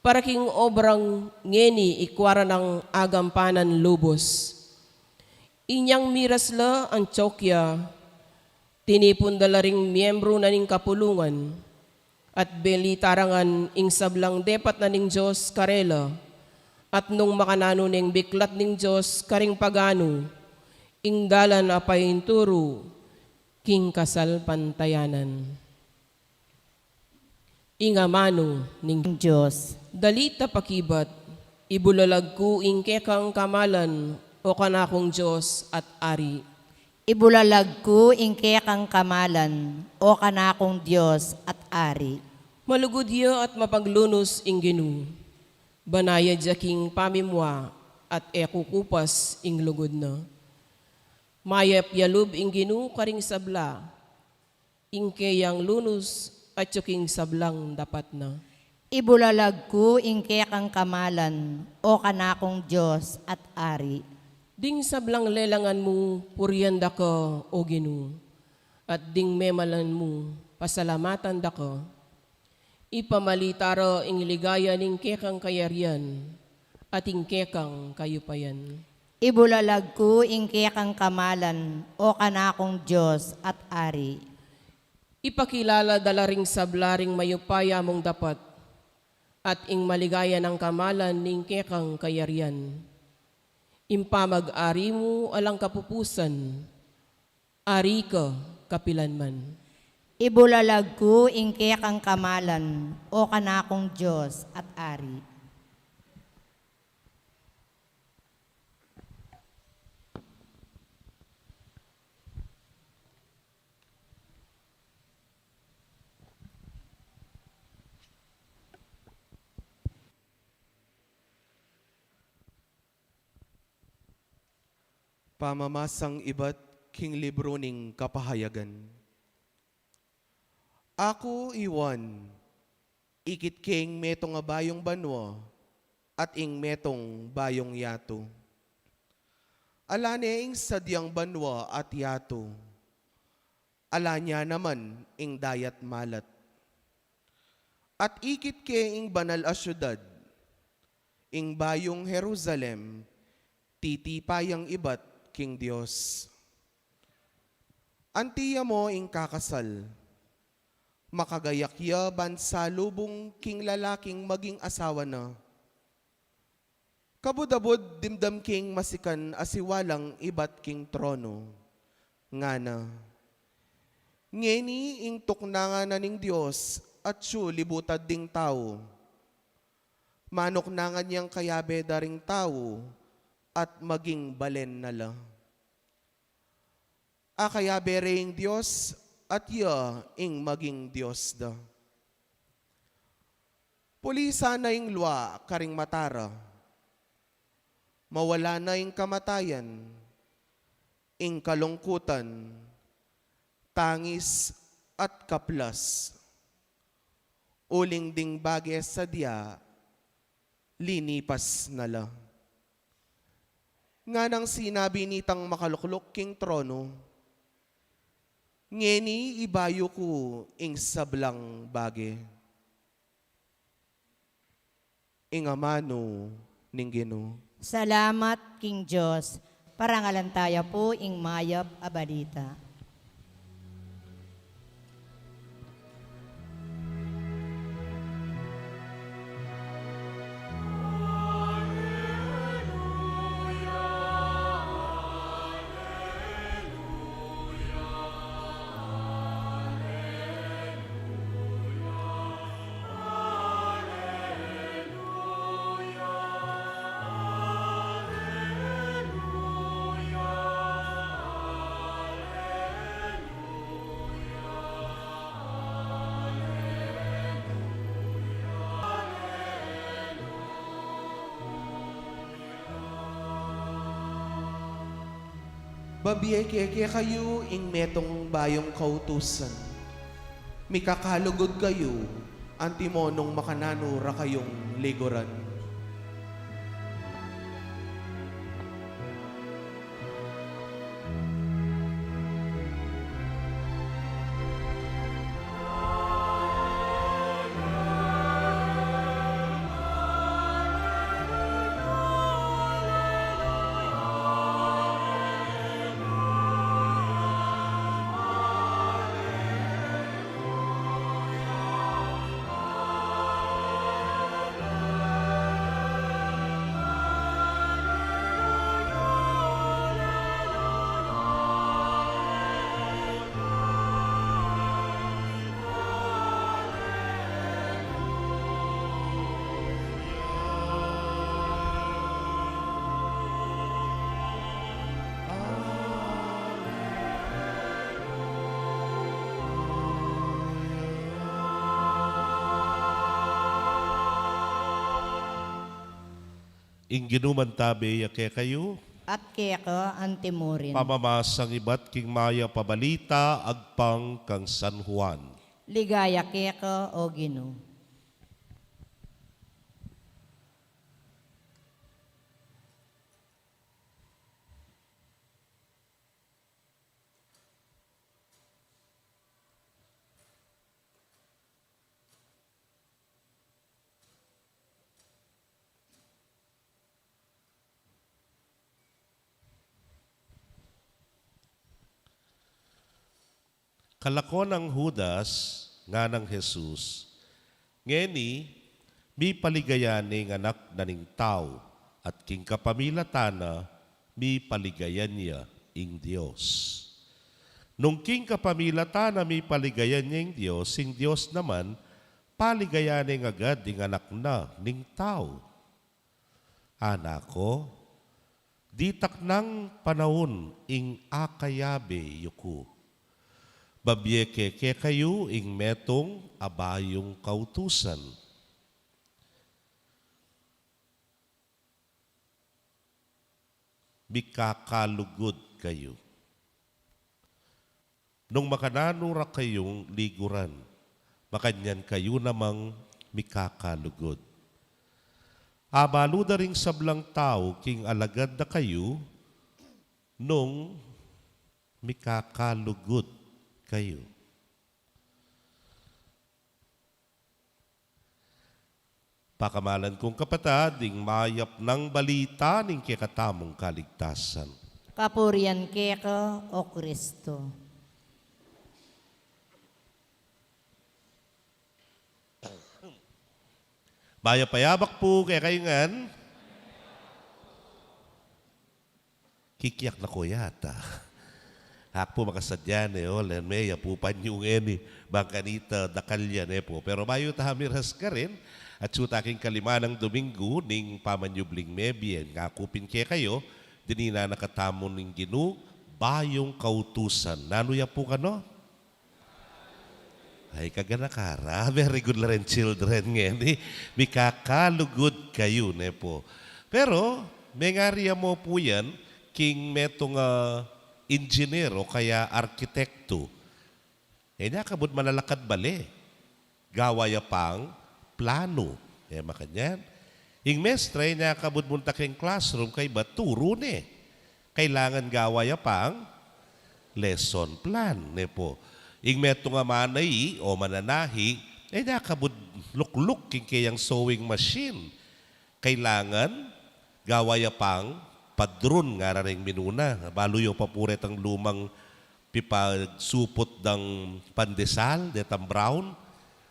para king obrang ngeni ikua ra nang agampanan lubus. Inyang miras la Antiokia, tinipun da la ring miembru na ning kapulungan, at belita ra ngan ing sablang depat na ning Dios karela, at nung makananu neng biklat ning Dios karing paganu, ing dalan a painturu king kasalpantayanan. Ing amanu ning Dios. Dali ta pakibat, ibulalag ku ing kekang kamalan, o kanakung Dios at Ari. Ibulalag ku ing kekang kamalan, o kanakung Dios at Ari. Malugud ya at mapaglunus ing Ginu. Banayad ya king pamimua at e kukupas ing lugud na. Mayap ya lub ing Ginu karing sabla, ing keyang lunus atyu king sablang dapat na. Ibulalag ku ing kekang kamalan, o kanakung Dios at Ari. Ding sablang lelangan mu, purian da ka, o Ginu, at ding memalan mu, pasalamatan da ka. Ipamalita ra ing ligaya ning kekang kayarian, at ing kekang kayupayan. Ibulalag ku ing kekang kamalan, o kanakung Dios at Ari. Ipakilala da la ring sabla ring mayupaya mung dapat, at ing maligaya nang kamalan ning kekang kayarian. Ing pamag-ari mu alang kapupusan, ari ka kapilanman. Ibulalag ku ing kekang kamalan, o kanakung Dios at Ari. Pamamasang ibat king libru ning Kapahayagan. Aku i Juan, ikit ke ing metung a bayung banua at ing metung bayung yatu. Ala ne ing sadyang banua at yatu. Ala ne naman ing dayat malat. At ikit ke ing banal a siudad, ing bayung Jerusalem, titipa yang ibat king Dios. Anti ya mo ing kakasal, makagayak ya ban salubung king lalaking maging asawa na. Kabud-abud dimdam ke ing masikan a siwalang ibat king trono, ngana: Ngeni ing tuknangan na ning Dios atyu libutad ding tau. Manuknangan yang kayabe da ring tau at maging balen na la. Akayabe re ing Dios at ya ing maging Dios da. Pulisan na ing lua karing mata ra. Mawala na ing kamatayan, ing kalungkutan, tangis at kaplas. Uling ding bage sadya, linipas na la. Nganang sinabi nitang makalukluk king trono: Ngeni ibayu ku ing sablang bage. Ing amanu ning Ginu. Salamat king Dios. Parangalan taya pu ing mayap a balita. Babie ke kekayu ing metung bayung kautusan. Mikakalugud kayu, antimo nung makananu ra kayung liguran. Ing Ginu mantabe ya kekayu. At keka antimurin. Pamamasang ibat king mayap a balita agpang kang San Juan. Ligaya keka, o Ginu. Kalako nang Judas, nganang Jesus: Ngeni, mipaligaya ne ing Anak na ning Tau, at king kapamilatan na, mipaligayan ya ing Dios. Nung king kapamilatan na mipaligayan ya ing Dios, ing Dios naman, paligayan ne agad ing Anak na ning Tau. Anak ku, ditak nang panaun ing akayabe yu ku. Babie ke kekayu ing metung a bayung kautusan. mikakalugud kayu. Nung makananu ra kayung liguran, makanyan kayu namang mikakalugud. Abalu da ring sablang tau king alagad da kayu, nung mikakalugud kayu. Pakamalan kung kapatad, ing mayap nang balita ning kekatamung kaligtasan. Kapurian keka, O Kristo. Mayap a yabak pu kekayu ngan. Kikiak na ko yata. Aku pu makasadya ne, o, len me, ya pu panyu ngeni, bang kanita dakal ya ne pu. Pero bayu ta miras karin, atsu ta king kalima nang Dominggu ning pamanyubling mebie, ngaku pin kekayu, dininan na katamu ning Ginu, bayung kautusan. Nanu ya pu kanu? Ay, kagana kara. Very good la ren children ngeni. Mikakalugud kayu, ne pu. Pero, mengari ya mu pu yan, king metung a engineer o kaya arkitekto. E, nya kabud manalakad bale. Gawa ya pang plano. E, makanyan. Ing mestra, e, nya kabud munta king classroom, kaybat turu ne. Kailangan gawa ya pang lesson plan, ne pu. Ing metung a manai o mananahi, e, nya kabud lukluk king keyang sewing machine. Kailangan gawa ya pang padron, ngara ring minuna. Balu yu pa pu retang lumang pipagsuput dang pandesal, detang brown.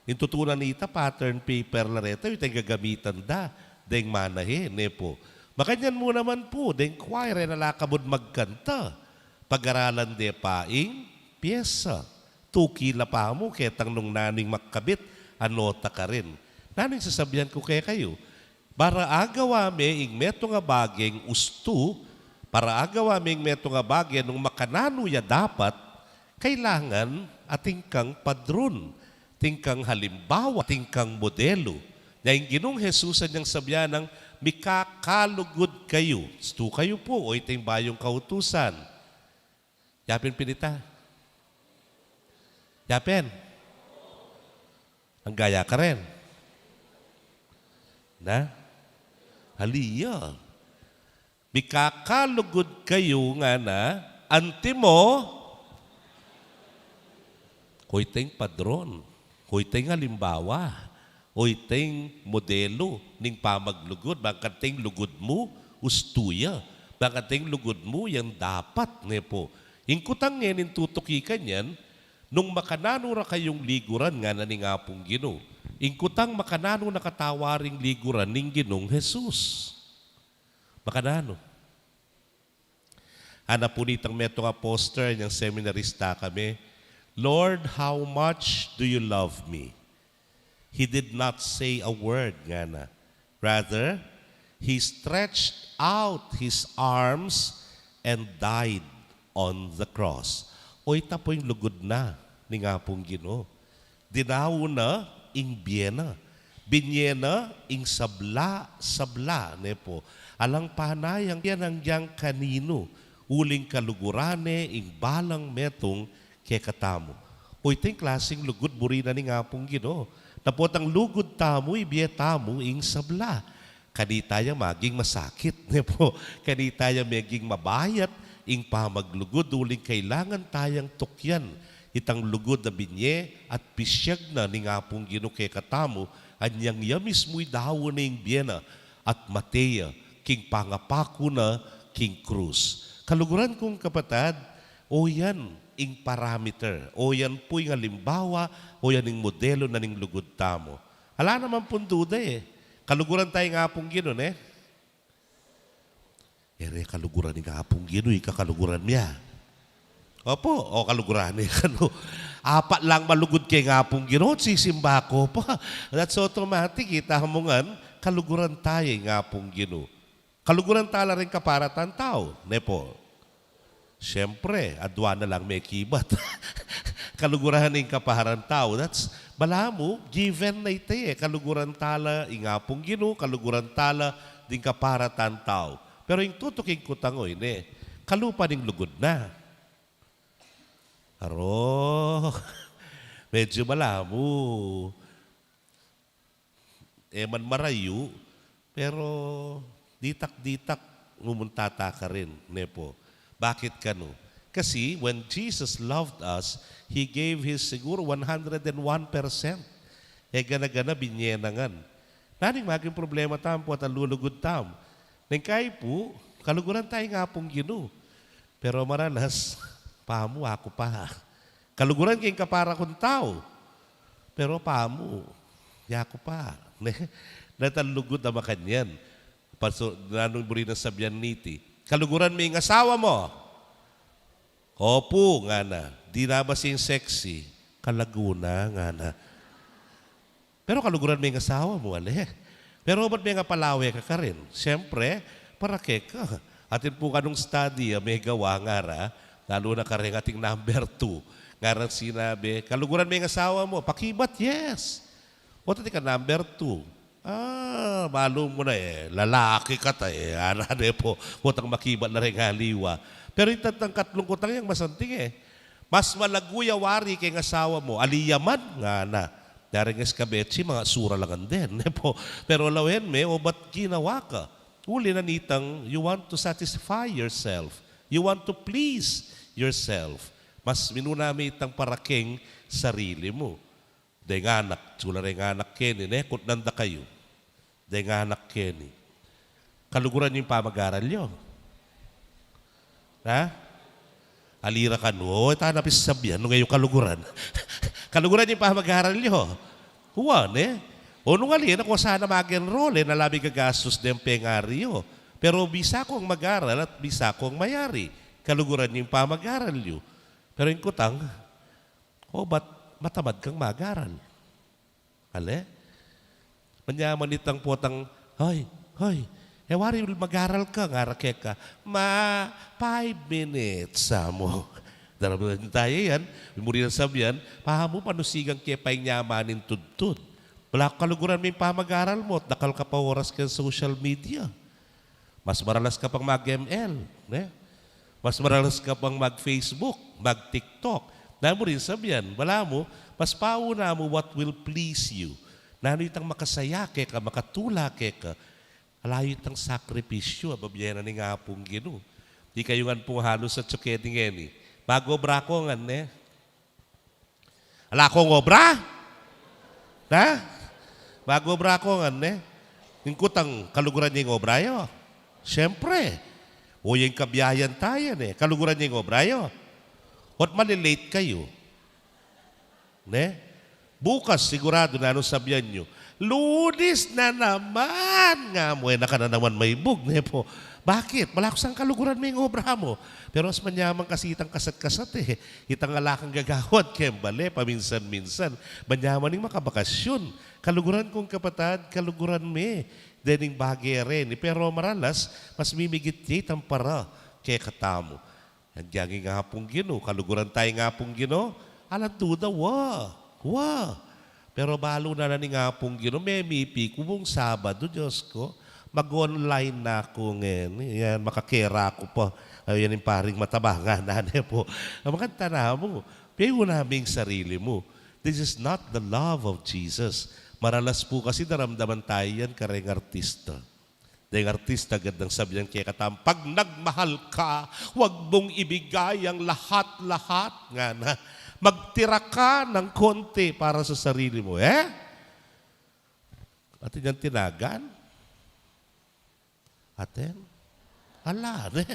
Ing tutunan ita, pattern paper la reta, ita ing gagamitan da, deng manahi, ne pu. Makanyan mu naman pu, deng choir, e na la kabud magkanta. Pag-aralan de pa ing pyesa. Tuki la pa mu, ketang nung nanu ing makabit a nota karin. Nanu ing sasabian ku kekayu? Para agawa me ing metung a bageng ustu, para agawa me ing metung a bage nung makananu ya dapat, kailangan atin kang padron, atin kang halimbawa, atin kang modelu. Nya ing Ginung Jesus anyang sabian nang, "Mikakalugud kayu." Ustu kayu pu, o ita ing bayung kautusan. Yapin pin ita? Yapin? Anggaya karin? Na? Ali ya. "Mikakalugud kayu," ngana, "antimo koyteng padron, koyteng alimbawa, koyteng modelu ning pamaglugud, bang kanita ing lugud mu, ustu ya, bang kanita ing lugud mu, yang dapat," ne pu. Ing kutang ngening tutuki kanyan, nung makananu ra kayung liguran, ngana ning Apung Ginu. Ing kutang makananu na katawa ring liguran ning Ginung Jesus? Makananu? Ana pu nitang metung a poster, anyang seminarista kami, "Lord, how much do you love me?" He did not say a word, ngana. Rather, he stretched out his arms and died on the cross. O, ita pu ing lugud na ning Apung Ginu. Dinaun na ing bie na. Binye na ing sabla-sabla, ne pu. Alang panayang bie nang yang kaninu, uling kaluguran ne ing balang metung kekatamu. O, ita ing klasing lugud buri na ning Apung Ginu. Dapot ing lugud tamu, ibie tamu ing sabla. Kanita ya maging masakit, ne pu. Kanita ya maging mabayat ing pamaglugud, uling kailangan tayang tukyan itang lugud a binye at pisyag na ning Apung Ginu kekatamu, anyang ya mismu idaun ne ing bie na at mate ya king pangapaku na king krus. Kaluguran kung kapatad, o yan ing parameter, o yan pu ing alimbawa, o yan ing modelu na ning lugud tamu. Ala naman pung duda e. Kaluguran taya ning Apung Ginu, ne? E re, kaluguran ning Apung Ginu, ika kaluguran mi a. Opo, o kaluguran ne kanu. Apat lang malugud keng Apung Ginu, sisimba ko pa. That's automatic, ita mu ngan, kaluguran taya ning Apung Ginu. Kaluguran tala ring kaparatan tau, ne pu. Siyempre, adua na lang mekibat. Kaluguran ning kaparatan tau. That's, balamu, given na ita e. Kaluguran tala ing Apung Ginu, kaluguran tala ding kaparatan tau. Pero ing tutuking kutang, o, ini, kalupa ning lugud na. Aro, medyo malamu. E man marayu, pero ditak-ditak mumunta ta karin, ne po. Bakit kanu? Kasi when Jesus loved us, He gave His siguro one hundred and one percent. E gana-gana, binye na ngan. Nanu ing maging problema tamu pu at lulugud tamu? Neng kai pu, kaluguran taya ing Apung Ginu. Pero maralas, pamu, aku pa. Kaluguran ke ing kapara kung tau. Pero pamu, yaku pa. Ne? Deta lugud a makanyan. Paso, nanung buri nang sabian niti? Kaluguran me ing asawa mu? Opu, ngana. Di na ba sing sexy? Kalagu na, ngana. Pero kaluguran me ing asawa mu, ale. Pero ba't me nga palawe ka karin? Siyempre, para keka. Atin pu kanung study a megawa, ngara, lalu na kareng ating number two. Ngarang sinabi, kaluguran me ing asawa mu, pakibat, yes. O, tati ka number two. Ah, malu mu na e, lalaki ka ta e, ana ne po, potang makibat na reng aliwa. Pero itang katlung kutang yang masanting e. Mas malagu ya wari keng asawa mu, ali ya man, ngana. Daring eskabetsi, mga sura lang den, ne po. Pero lawen me, obat ginawa ka. Uli na nitang, you want to satisfy yourself. You want to please yourself. Mas minuna me itang para keng sarili mu. Deng anak, sula reng anak keni, ne, kutnan da kayu. Deng anak keni. Kaluguran yu ing pamag-aral yu? Ha? Ali ra kanu, o, tana pin sabian, nung e yu kaluguran. Kaluguran yu ing pamag-aral yu? Wa, ne? O nung ali na, kung sana mag-enroll, e, ala me gagastus deng pengaryu. Pero bisa kung mag-aral at bisa kung mayari. Kaluguran yu ing pamag-aral yu. Pero ing kutang, obat matamad kang mag-aral? Ale? Manyaman itang potang, hoy, hoy, e wari mag-aral ka, ngara keka, ma, five minutes, sa mu. Daraman taya yan, muri nang sabian, pamu, panusigan ke pa ing nyamaning tudtud. Balamu kaluguran me ing pamag-aral mu, dakal ka pa oras keng social media. Mas maralas ka pang mag-M L, ne? Mas maralas ka pang mag-Facebook, mag-TikTok. Nanu mu rin sabian, balamu, mas pauna mu what will please you. Nanu itang makasaya keka, makatula keka, ala yu itang sakripisyu a bibie na ning Apung Ginu. Ikayu ngan pung halus atsu keti ngeni. Mag-obra ko ngan, ne? Ala kong obra? Ha? Mag-obra ko ngan, ne? Ing kutang, kaluguran ya ing obra yu? Siyempre. O, ya ing kabiayan taya, ne? Kaluguran ya ing obra yu? O't mali-late kayu? Ne? Bukas, siguradu, nanung sabian yu, Lunis na naman! Nga mu, e na ka na naman maibug, ne po? Bakit? Balaku sang kaluguran me ing obra mu. Pero mas manyaman kasi itang kasat-kasat, e. Itang ala kang gagawan keng bale, paminsan-minsan. Manyaman ing makabakasyun. Kaluguran kung kapatad, kaluguran me. Dening bage reni. Pero maralas, mas mimigit ya itang para kekatamu. Anggiyang ing Apung Ginu, kaluguran taya ing Apung Ginu, alang duda, wa, wa. Pero balu na la ning Apung Ginu, memipi ku bung Sabadu, Diyos ko, mag-online na ku ngeni, yan, makakera ku pa. Ay, yan ing paring mataba, ngana ne po. Ang maganda na mu, piyu na ming sarili mu. This is not the love of Jesus. Maralas pu kasi daramdaman taya yan kareng artista. Deng artista gad nang sabian kekatamu, pag nagmahal ka, wag mong ibigay ang lahat-lahat, ngana. Magtira ka ng konti para sa sarili mo, e? Atin yang tinagan? Atin? Ala, ne?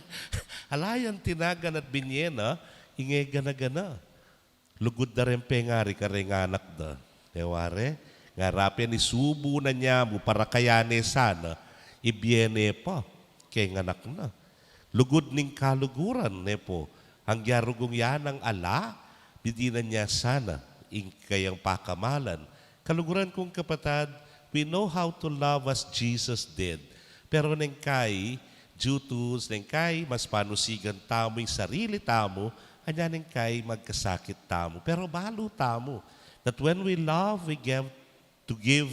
Ala yang tinagan at binye na, ing e gana-gana. Lugud da reng pengari kareng anak da. E ware, ngara pin isubu na nia mu para kaya ne sana, ibie ne pa keng anak na. Lugud ning kaluguran, ne po, anggiya rugung ya nang ala, bidinan nia sana ing kayang pakamalan. Kaluguran kung kapatad, we know how to love as Jesus did. Pero neng kai, due to, neng kai, mas panusigan tamu ing sarili tamu, anya neng kai magkasakit tamu. Pero balu tamu that when we love, we give to give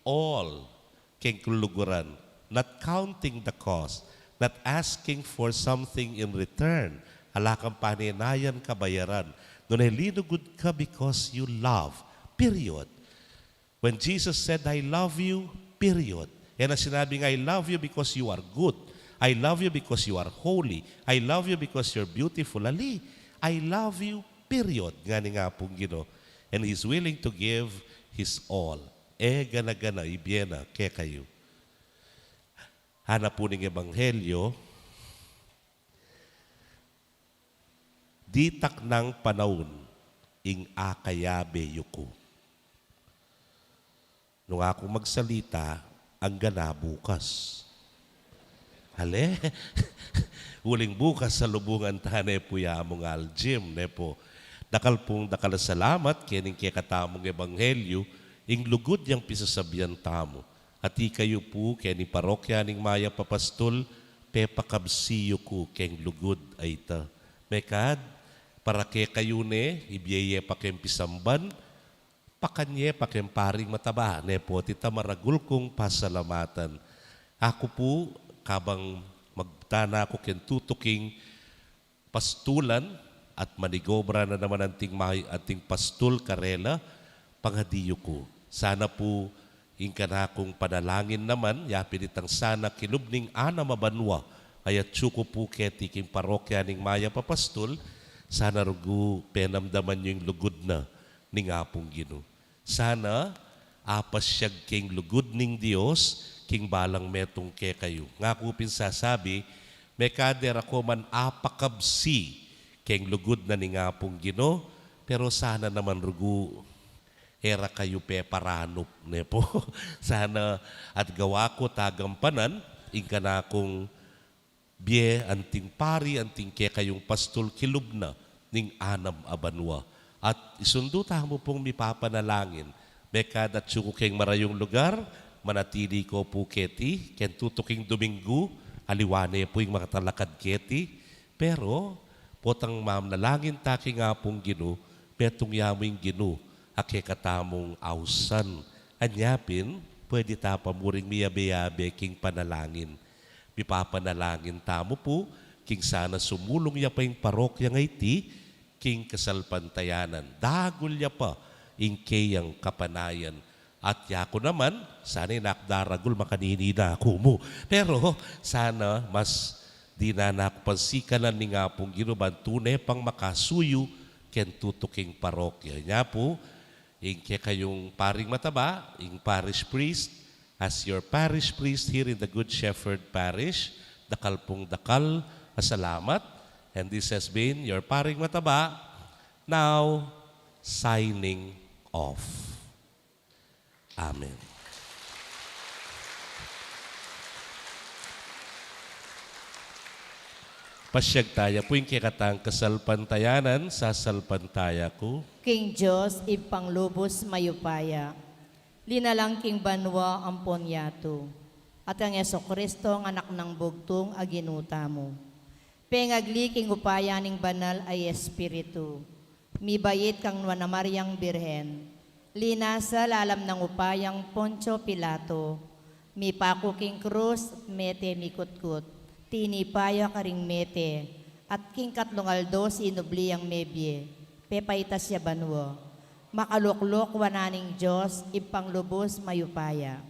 all keng kaluguran, not counting the cost, Not asking for something in return. Ala kang panenayan kabayaran. Nune linugud ka because you love. Period. When Jesus said, "I love you," period. E na sinabing, "I love you because you are good. I love you because you are holy. I love you because you're beautiful." Ali, "I love you," period. Ngana ning Apung Ginu. And He's willing to give His all. E gana-gana, ibie na kekayu. Ngana pu ning Ebanghelyo, ditak nang panaun ing akayabe yu ku. Nung aku magsalita, anggang bukas. Ale? Uling bukas salubungan ta ne pu ya mung Al Jim, ne pu. Dakal pung dakal a salamat keni king kekatamung ebanghelyu, ing lugud yang pisasabian tamu. At ikayu pu keni parokya ning Mayap a Pastul, pepakabsi yu ku keng lugud a ita. Mekad, para kekayu ne, ibie ye pa keng pisamban, pakan ye pa keng paring mataba, ne pu, at ita maragul kung pasalamatan. Aku pu, kabang magtana ku keng tutuking pastulan at manigobra na naman anting may-, anting pastul karela, pangadi yu ku. Sana pu ing kanakung panalangin naman, yapin itang sana kilub ning anam a banua, ay atyu ku pu keti king parokya ning Mayap a Pastul, sana rugu penamdaman yu ing lugud na ning Apung Ginu. Sana apasyag keng lugud ning Dios king balang metung kekayu. Ngaku pin sasabi, mekad e ra ko man apakabsi keng lugud na ning Apung Ginu, pero sana naman rugu e ra kayu peparanup, ne pu. Sana at gawa ku tagampanan ing kanakung bie anting pari, anting kekayung pastul kilub na ning anam a banua. At isundu tamu pung mipapanalangin. Mekad atyu ku keng marayung lugar, manatili ko pu keti keng tutuking Duminggu, aliwa ne pu ing makatalakad keti. Pero potang manalangin ta king Apung Ginu, metung ya mu ing Ginu a kekatamung ausan. Anya pin, pwede ta pa muring miyabe-yabe king panalangin. Mipapanalangin tamu pu king sana sumulung ya pa ing parokyang iti king kasalpantayanan. Dagul ya pa ing keyang kapanayan. At yaku naman, sana e na ku daragul makanini na ku mu. Pero sana mas dinan na ku pang sikanan ning Apung Ginu ban tune pang makasuyu keng tutuking parokya. Nya pu, ing kekayung paring mataba, ing parish priest, as your parish priest here in the Good Shepherd Parish, dakal pung dakal a salamat. And this has been your paring mataba, now signing off. Amen. Pasyag taya pu ing kekatang kasalpantayanan, sasalpantaya ku. King Dios, Ibpang lubus mayupaya, linalang king banua ampon yatu, at kang Jesucristo, anak nang bugtung a Ginu tamu. Pengagli king upaya ning Banal a Espiritu, mibait kang Nuan a Mariang Birhen, linasa lalam nang upayang Poncio Pilato, mipaku king krus, mete mikutkut, tinipa ya karing mete, at king katlung aldo sinubli yang mebie, pepaitas ya banua. Makalukluk wanan ning Dios, Ibpang lubus mayupaya.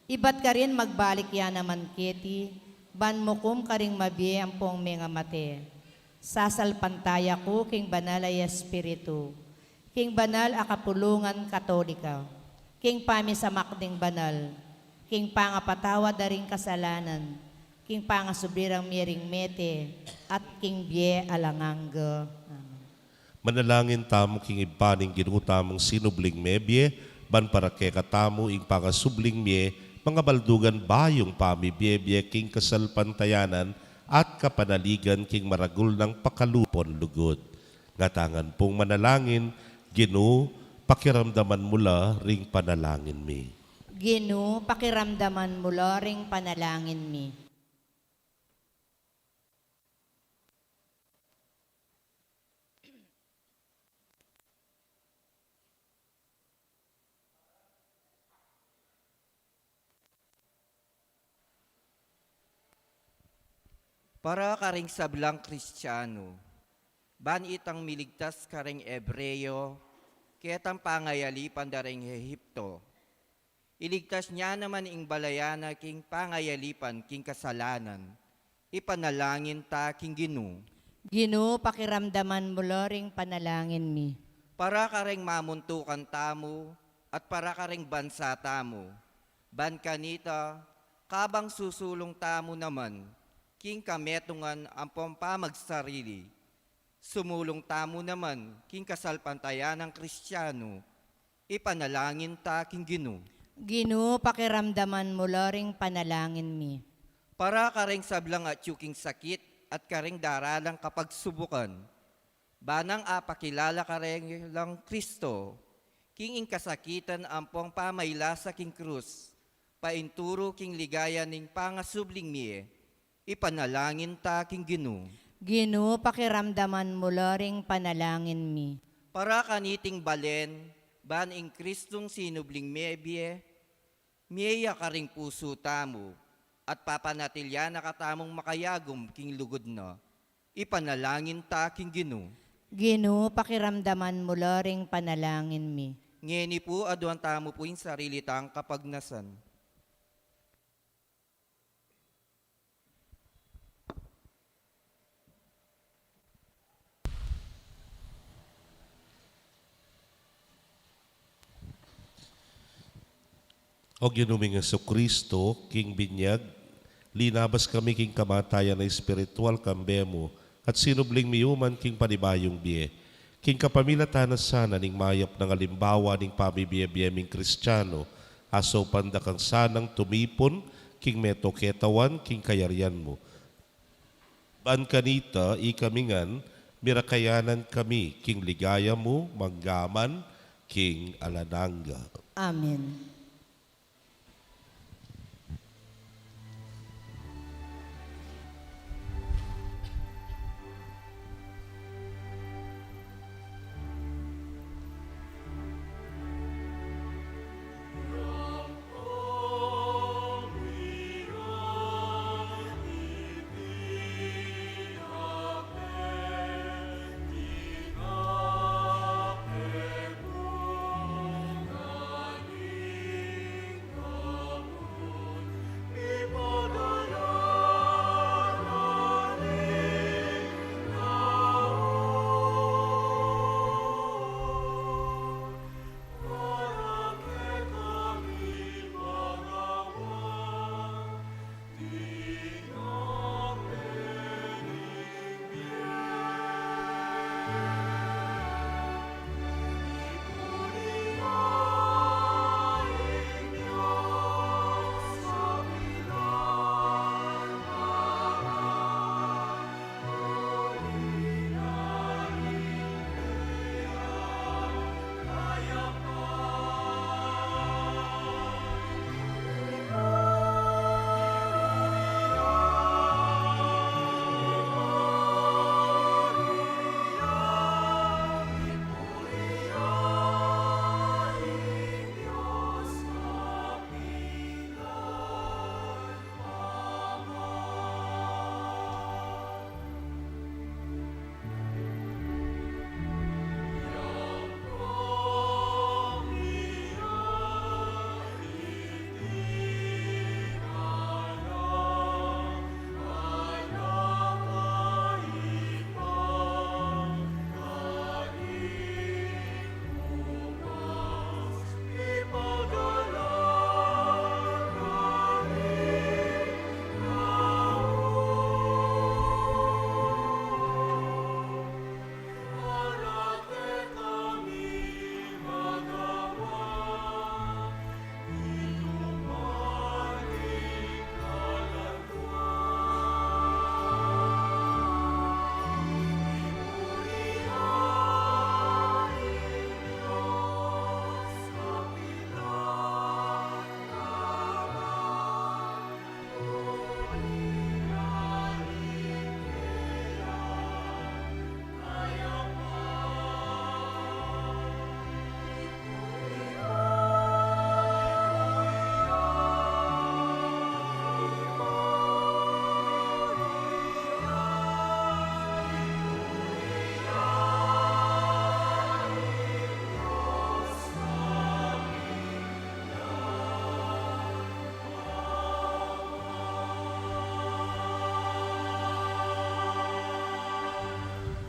Ibat karin magbalik ya naman keti, ban mukum karing mabie ampong mengamate. Sasalpantaya ku king Banal a Espiritu, king banal a kapulungan Katolika, king pamisamak ding banal, king pangapatawad da ring kasalanan, king pangasubli rang mie ring mete, at king bie alang angga. Amen. Manalangin tamu king Ibpa ning Ginu tamung sinubling mebie, ban para kekatamu ing pangasubling mie, mangabaldugan bayung pamibie-bie king kasalpantayanan at kapanaligan king maragul nang pakalupon lugud. Ngatangan pung manalangin, Ginu, pakiramdaman mu la ring panalangin mi. Ginu, pakiramdaman mu la ring panalangin mi. Para karing sablang Kristiano, ban itang miligtas karing Hebreo, ketang pangayalipan da ring Ehipto. Iligtas ne naman ing balayan na king pangayalipan king kasalanan. Ipanalangin ta king Ginu. Ginu, pakiramdaman mu la ring panalangin mi. Para karing mamuntukan tamu at para karing bansa tamu. Ban kanita, kabang susulung tamu naman king kametungan ampong pamagsarili, sumulung tamu naman king kasalpantayanang Kristiano, ipanalangin ta king Ginu. Ginu, pakiramdaman mu la ring panalangin mi. Para karing sablang atyu king sakit at karing daralang kapagsubukan, ban nang apakilala karelang Kristo, king ing kasakitan ampong pamailasa king krus, painturu king ligaya ning pangasubling mie, ipanalangin ta king Ginu. Ginu, pakiramdaman mu la ring panalangin mi. Para kaniting balen, ban ing Kristong sinubling mie bie, mie ya karing pusu tamu, at papanatilyan na katamung makayagum king lugud na, ipanalangin ta king Ginu. Ginu, pakiramdaman mu la ring panalangin mi. Ngeni pu, aduan tamu pu ing sarili tang kapagnasan. O Ginu ming Jesucristo, king binyag, linabas kami king kamatayan a espiritual kambe mu, at sinubling mi man king panibayung bie. King kapamilatan na sana ning mayap nang alimbawa ning pamibie-bie ming Kristiano, asaupan da kang sanang tumipun king meto ketawan king kayarian mu. Ban kanita, ikami ngan, mirakayanan kami king ligaya mu, manggaman king alang angga. Amen.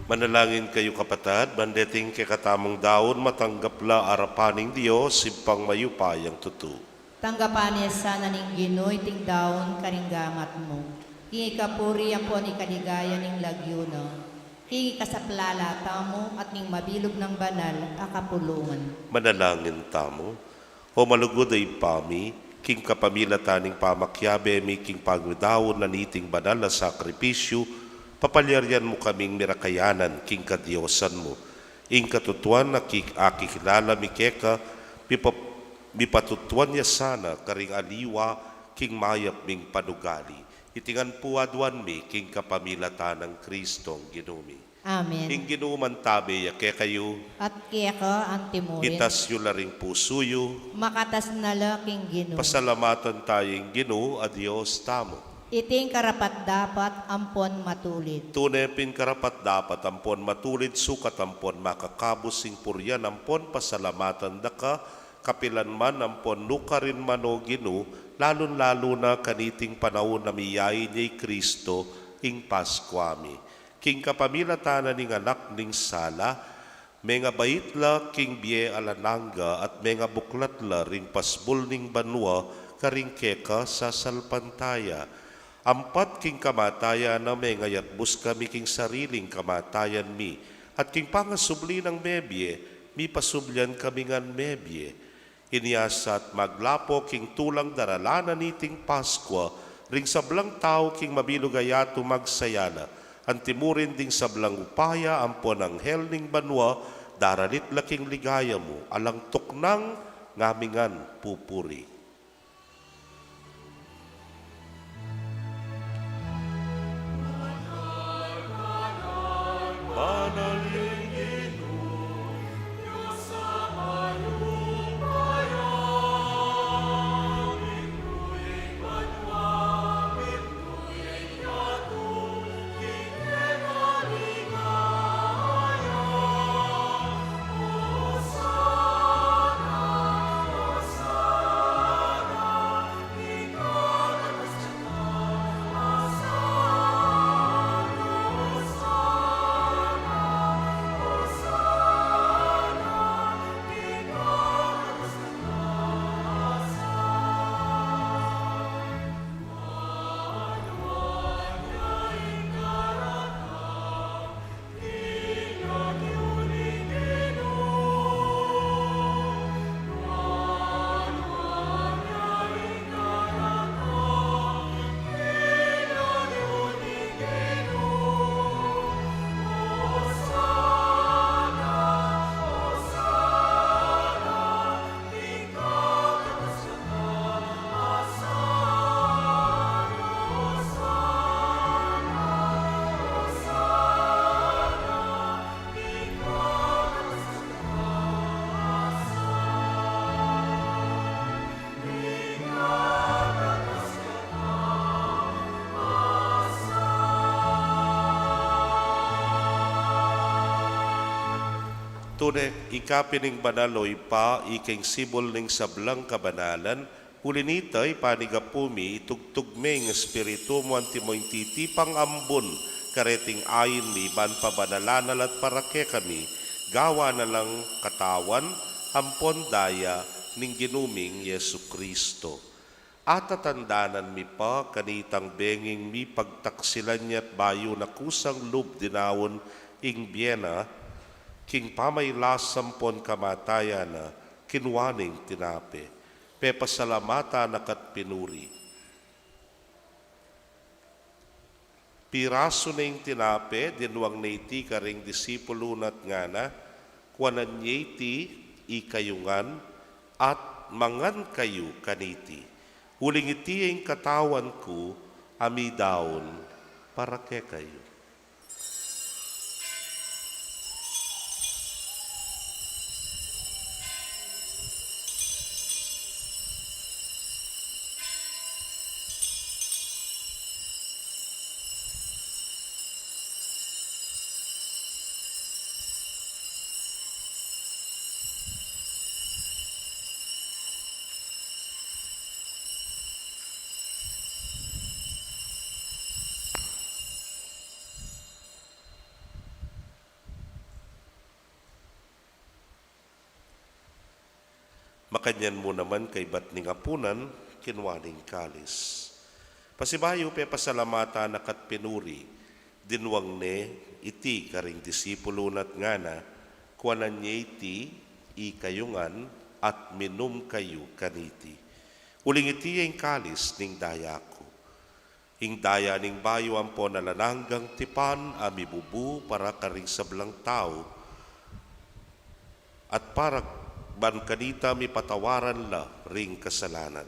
Manalangin kayu, kapatad, ban deting kekatamung daun matanggap la arapan ning Dios, Ibpang mayupayang tutu. Tanggapan na sana ning Ginu iting daun karing gamat mu, king ikapuri ampon ikaligaya ning lagyu na, king ikasaplala tamu at ning mabilug nang banal a kapulungan. Manalangin tamu. O malugud a Ibpa mi, king kapamilatan ning pamakiabe mi king pamidaun na niting banal a sakripisyu, papalyarian mu kaming mirakayanan king kadiosan mu. Ing katutuan a ki-, akikilala mi keka, mipa-, mipatutuan ya sana karing aliwa king mayap ming panugali. Iti ngan pu aduan mi king kapamilatan nang Kristong Ginu mi. Amen. Ing Ginu mantabe ya kekayu. At keka antimurin. Itas yu la ring pusu yu. Makatas na la king Ginu. Pasalamatan taya ing Ginu a Dios tamu. Iting karapat-dapat ampon matulid. Tune pin karapat-dapat ampon matulid, sukat ampon makakabus ing purian ampon pasalamatan da ka, kapilan man ampon nukarin man, o Ginu, lalun-lalu na kaniting panaun a miyain ya i Kristo, ing Paskua mi. King kapamilatan na ning Anak ning Sala, mengabait la king bie alang angga at mengabuklat la ring pasbul ning banua karing keka sasalpantaya. Ampat king kamatayan na mengayatbus kami king sariling kamatayan mi, at king pangasubli nang mebie, mipasublian kami ngan mebie. Inya sa at maglapo king tulang daralan na niting Paskua, ring sablang tau king mabilug a yatu magsaya la, antimurin ding sablang upaya ampon anghel ning banua, daralit la king ligaya mu, alang tuknang ngamingan pupuri. Tune ika pin ing banal, o Ibpa, ika ing sibul ning sablang kabanalan. Uli na nita, ipanyawad mi, itugtug me ing Espiritu mu antimo ing titipang ambun kareting ain mi, ban pabanalan na la at para kekami gawan na lang katawan ampon daya ning Ginu ming Jesucristo. Atatandanan mi pa kanitang benging mipagtaksilan ya at bayu na kusang lub dinaun ing bie na, king pamailas ampon kamatayan na, kinua ne ing tinape, pepasalamatan na ka at pinuri, pirasu ne ing tinape, dinuang ne iti karing disipulu na at ngana: Kuanan ye iti ikayu ngan at mangan kayu kaniti, uling iti ing katawan ku a midaun para kekayu. Makanyan mu naman kaybat ning apunan, kinua ne ing kalis. Pasibayu pepasalamatan na ka't pinuri, dinwang ne iti karing disipulu na at ngana, kuanan ye iti ikayu ngan at minum kayu kaniti. Uling iti ya ing kalis ning daya ku. Ing daya ning bayu ampon alang anggang tipan a mibubu para karing sablang tau, at para ban kanita mipatawaran la ring kasalanan.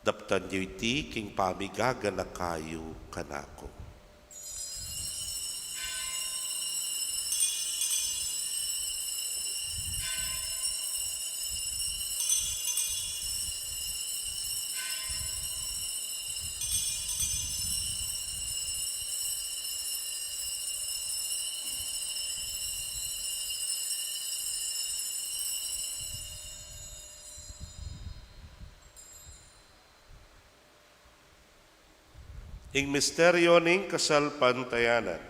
Daptan yu iti king pamigaganaka yu kanaku. Ing misteryo ning kasalpantayanan.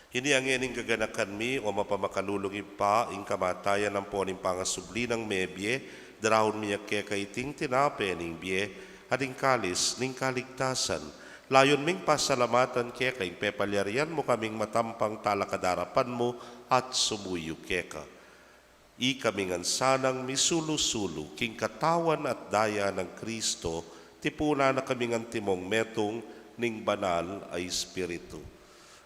Ini ngeni ing gaganakan mi, o mapamakalulung Ibpa, ing kamatayan ampon ing pangasubli nang mebie, darahun mi keka iting tinape ning bie, at ing kalis ning kaligtasan. Layun ming pasalamatan keka ing pepalyarian mu kaming matampang talakad arapan mu at sumuyu keka. Ikami ngan sanang misulu-sulu king katawan at daya nang Kristo, tipunan na kami ngan timong metung ning Banal a Espiritu.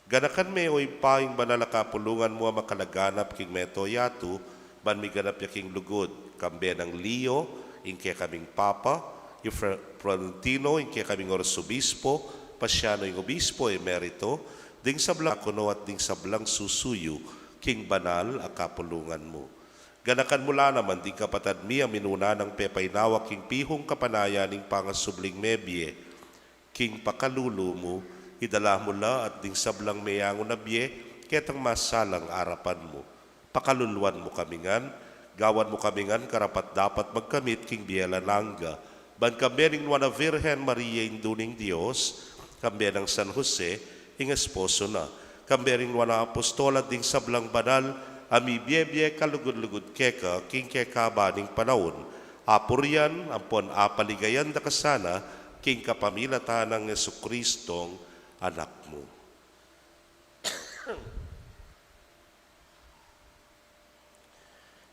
Ganakan me, o Ibpa, ing banal a kapulungan mu a makalaganap king mabilug a yatu, ban miganap ya king lugud, kambe nang Leo, ing kekaming Papa, i Fra-, Florentino, ing kekaming Arsobispo, Pasiano, ing Obispo Emerito, ding sablang diakono at ding sablang susuyu king banal a kapulungan mu. Ganakan mu la naman ding kapatad mi a minuna nang pepainawa king pihung kapanayan ning pangasubling mebie, king pakalulu mu, idala mu la at ding sablang meyangu na bie, ketang masalang arapan mu. Pakaluluan mu kami ngan, gawan mu kami ngan karapat-dapat magkamit king bie alang angga, ban kambe ning Nuan a Virgen Maria, Indu ning Dios, kambe nang San Jose, ing esposo na, kambe ring nuan a apostol at ding sablang banal a mibie-bie kalugud-lugud keka king kekaban ning panaun, apurian ampon apaligayan da ka sana king kapamilatan nang Jesucristong Anak mu.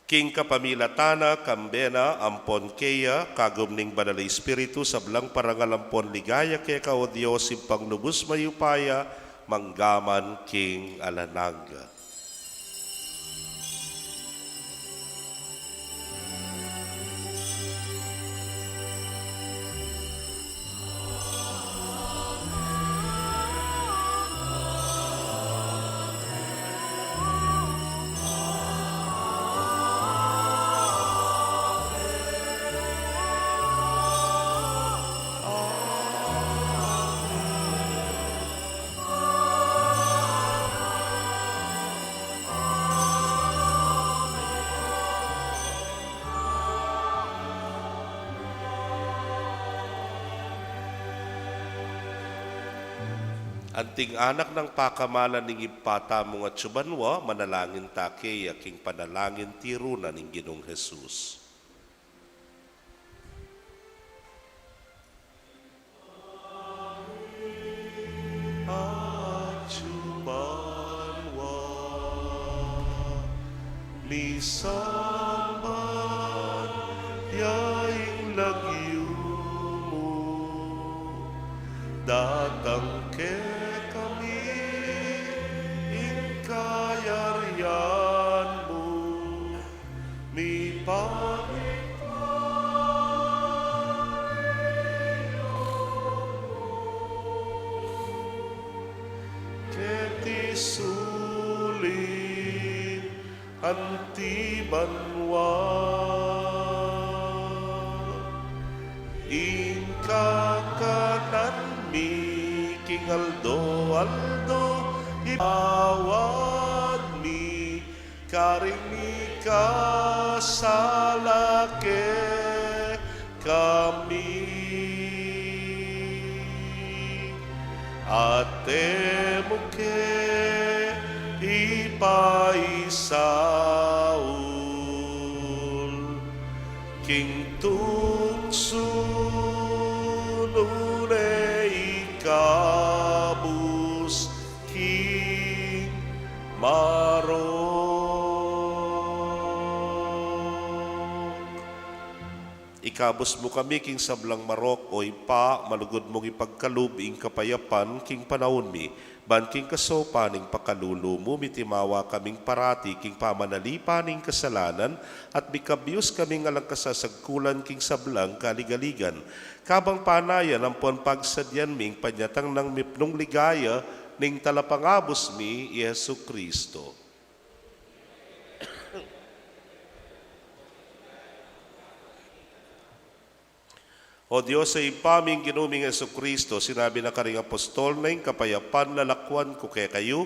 King kapamilatan na, kambe na, ampon keya, kagum ning Banal a Espiritu, sablang parangal ampon ligaya keka, o Dios, Ibpang lubus mayupaya, mangga man king alang angga. Anting anak nang pakamalan ning Ibpa tamung atsu banua, manalangin ta keya king panalangin tiru na ning Ginung Jesus. Atsu banua, misamban ya ing lagyu mu, datang kekami ing anti banua. Ing kakanan mi king aldo-aldo, ipatawad mi karing mikasala kekami. At e mu ke ipaisaul king tuksu, nune ikabus king marok. Ikabus mu kami king sablang marok, O Ibpa, malugud mung ipagkalub ing kapayapan king panaun mi, ban king kasaupan ning pakalulu mu, mitimawa kaming parati king pamanalipan ning kasalanan, at mikabyus kaming alang kasasagkulan king sablang kaligaligan. Kabang panayan ampon pagsadyan mi ing panyatang nang mipnung ligaya ning Talapangabus mi, i Jesucristo. O Dios, o Ibpa ming Ginu ming Jesucristo, sinabi na karing apostol na, "Ing kapayapan lalakuan ku kekayu,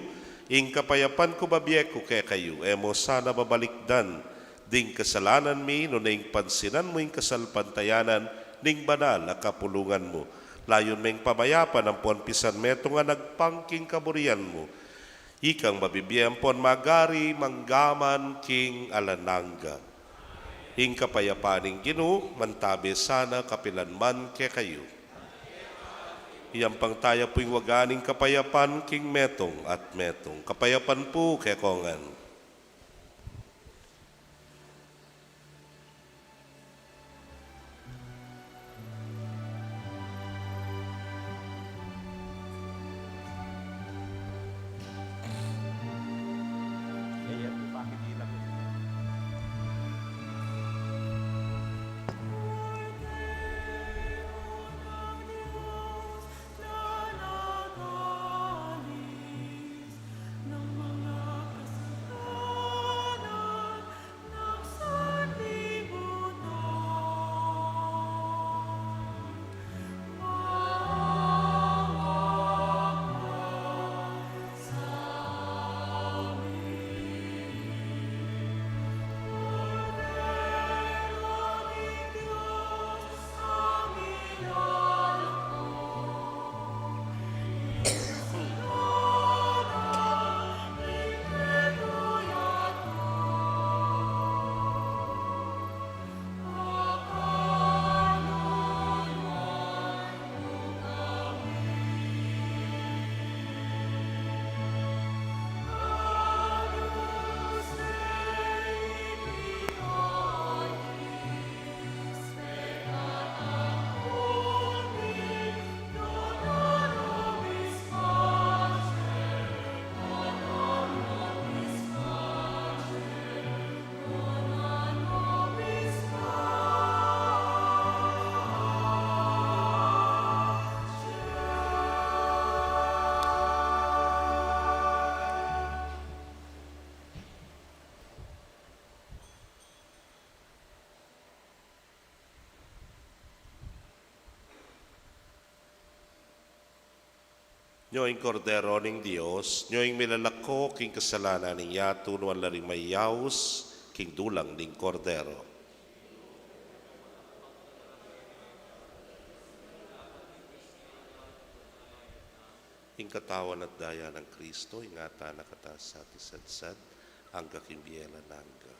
ing kapayapan ku bibie ku kekayu." E mu sana babalikdan ding kasalanan mi, nune ing pansinan mu ing kasalpantayanan ning banal a kapulungan mu. Layun me ing pamayapan ampon pisan metung a nagpang king kaburian mu. Ikang mabibie ampon magari mangga man king alang angga. Ing kapayapan ning Ginu mantabe sana kapilan man kekayu. Iyampang taya pu ing waga ning kapayapan king metung at metung. Kapayapan pu kekongan. Nyo ing Kordero ning Dios, nyo ing milalako king kasalanan ning yatu, nuan la ring mayaus king dulang ning Kordero. Ing katawan at daya nang Kristo, ingatan na kata sa at isadsad, angga king bie alang angga.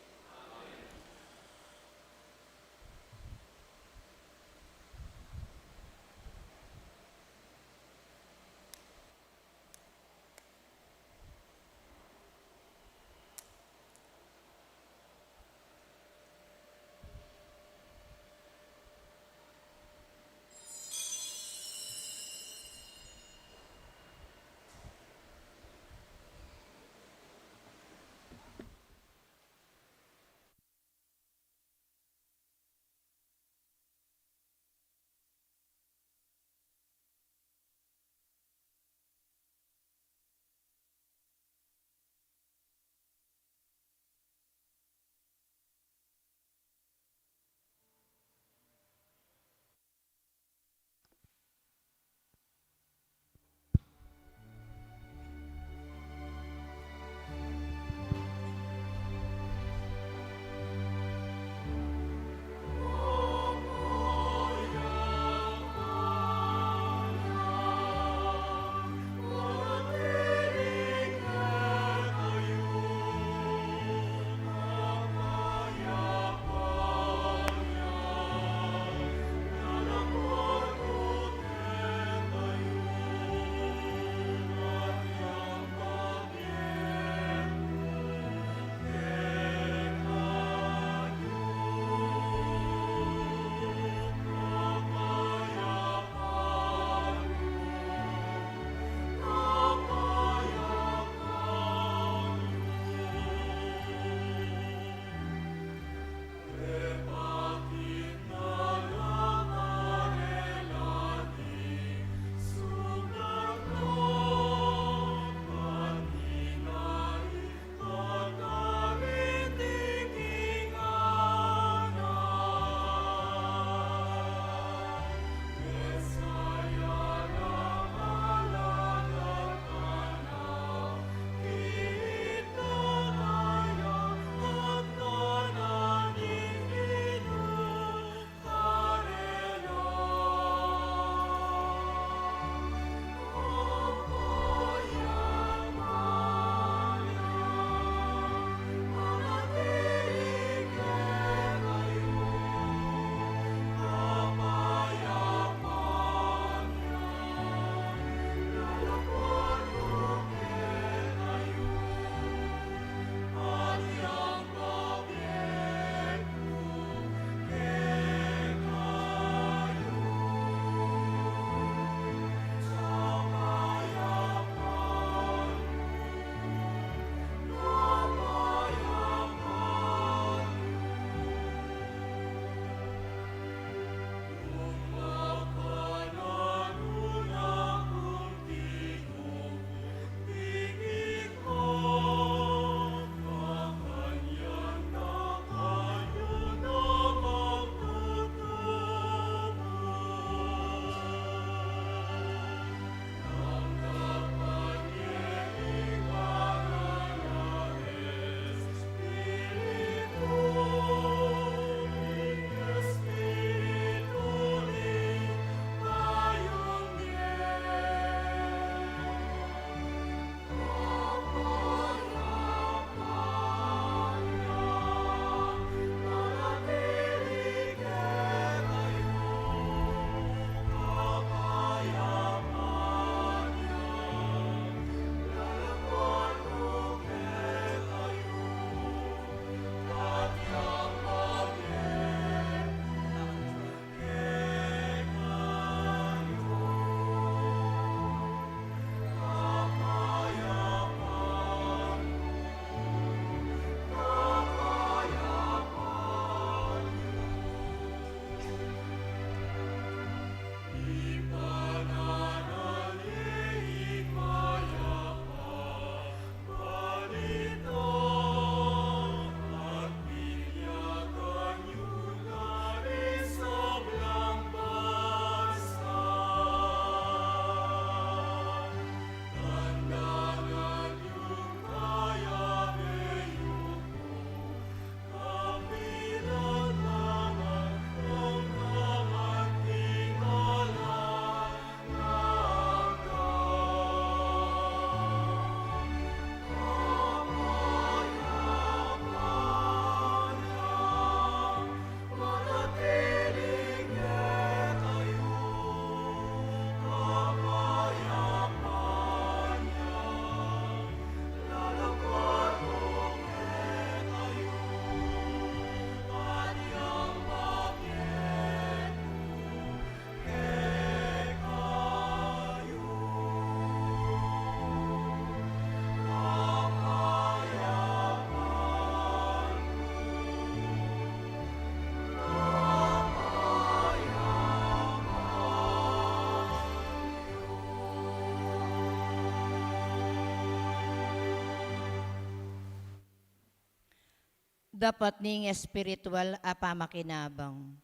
Dapat ning espiritual a pamakinabang.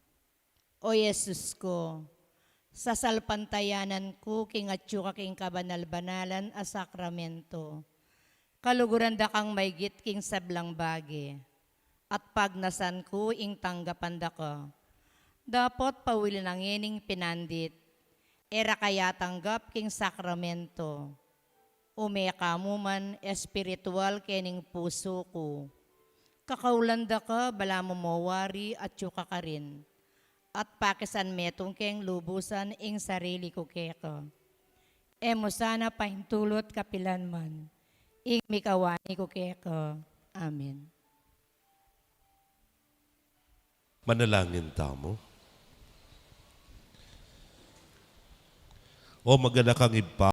O Jesus ko, sasalpantayanan ku king atyu ka king kabanal-banalan a sakramento. Kaluguran da kang maigit king sablang bage, at pagnasan ku ing tanggapan da ka. Dapot pauli na ngening pinandit, e ra ka yatanggap king sakramento. Ume ka mu man espiritual kening pusu ku. Kakaulan da ka balamu mo wari atyu ka karin, at pakisan metung keng lubusan ing sarili ku keka. E mu sana paintulut kapilan man ing mikawani ku keka. Amen. Manalangin tamu. O magalakang Ibpa,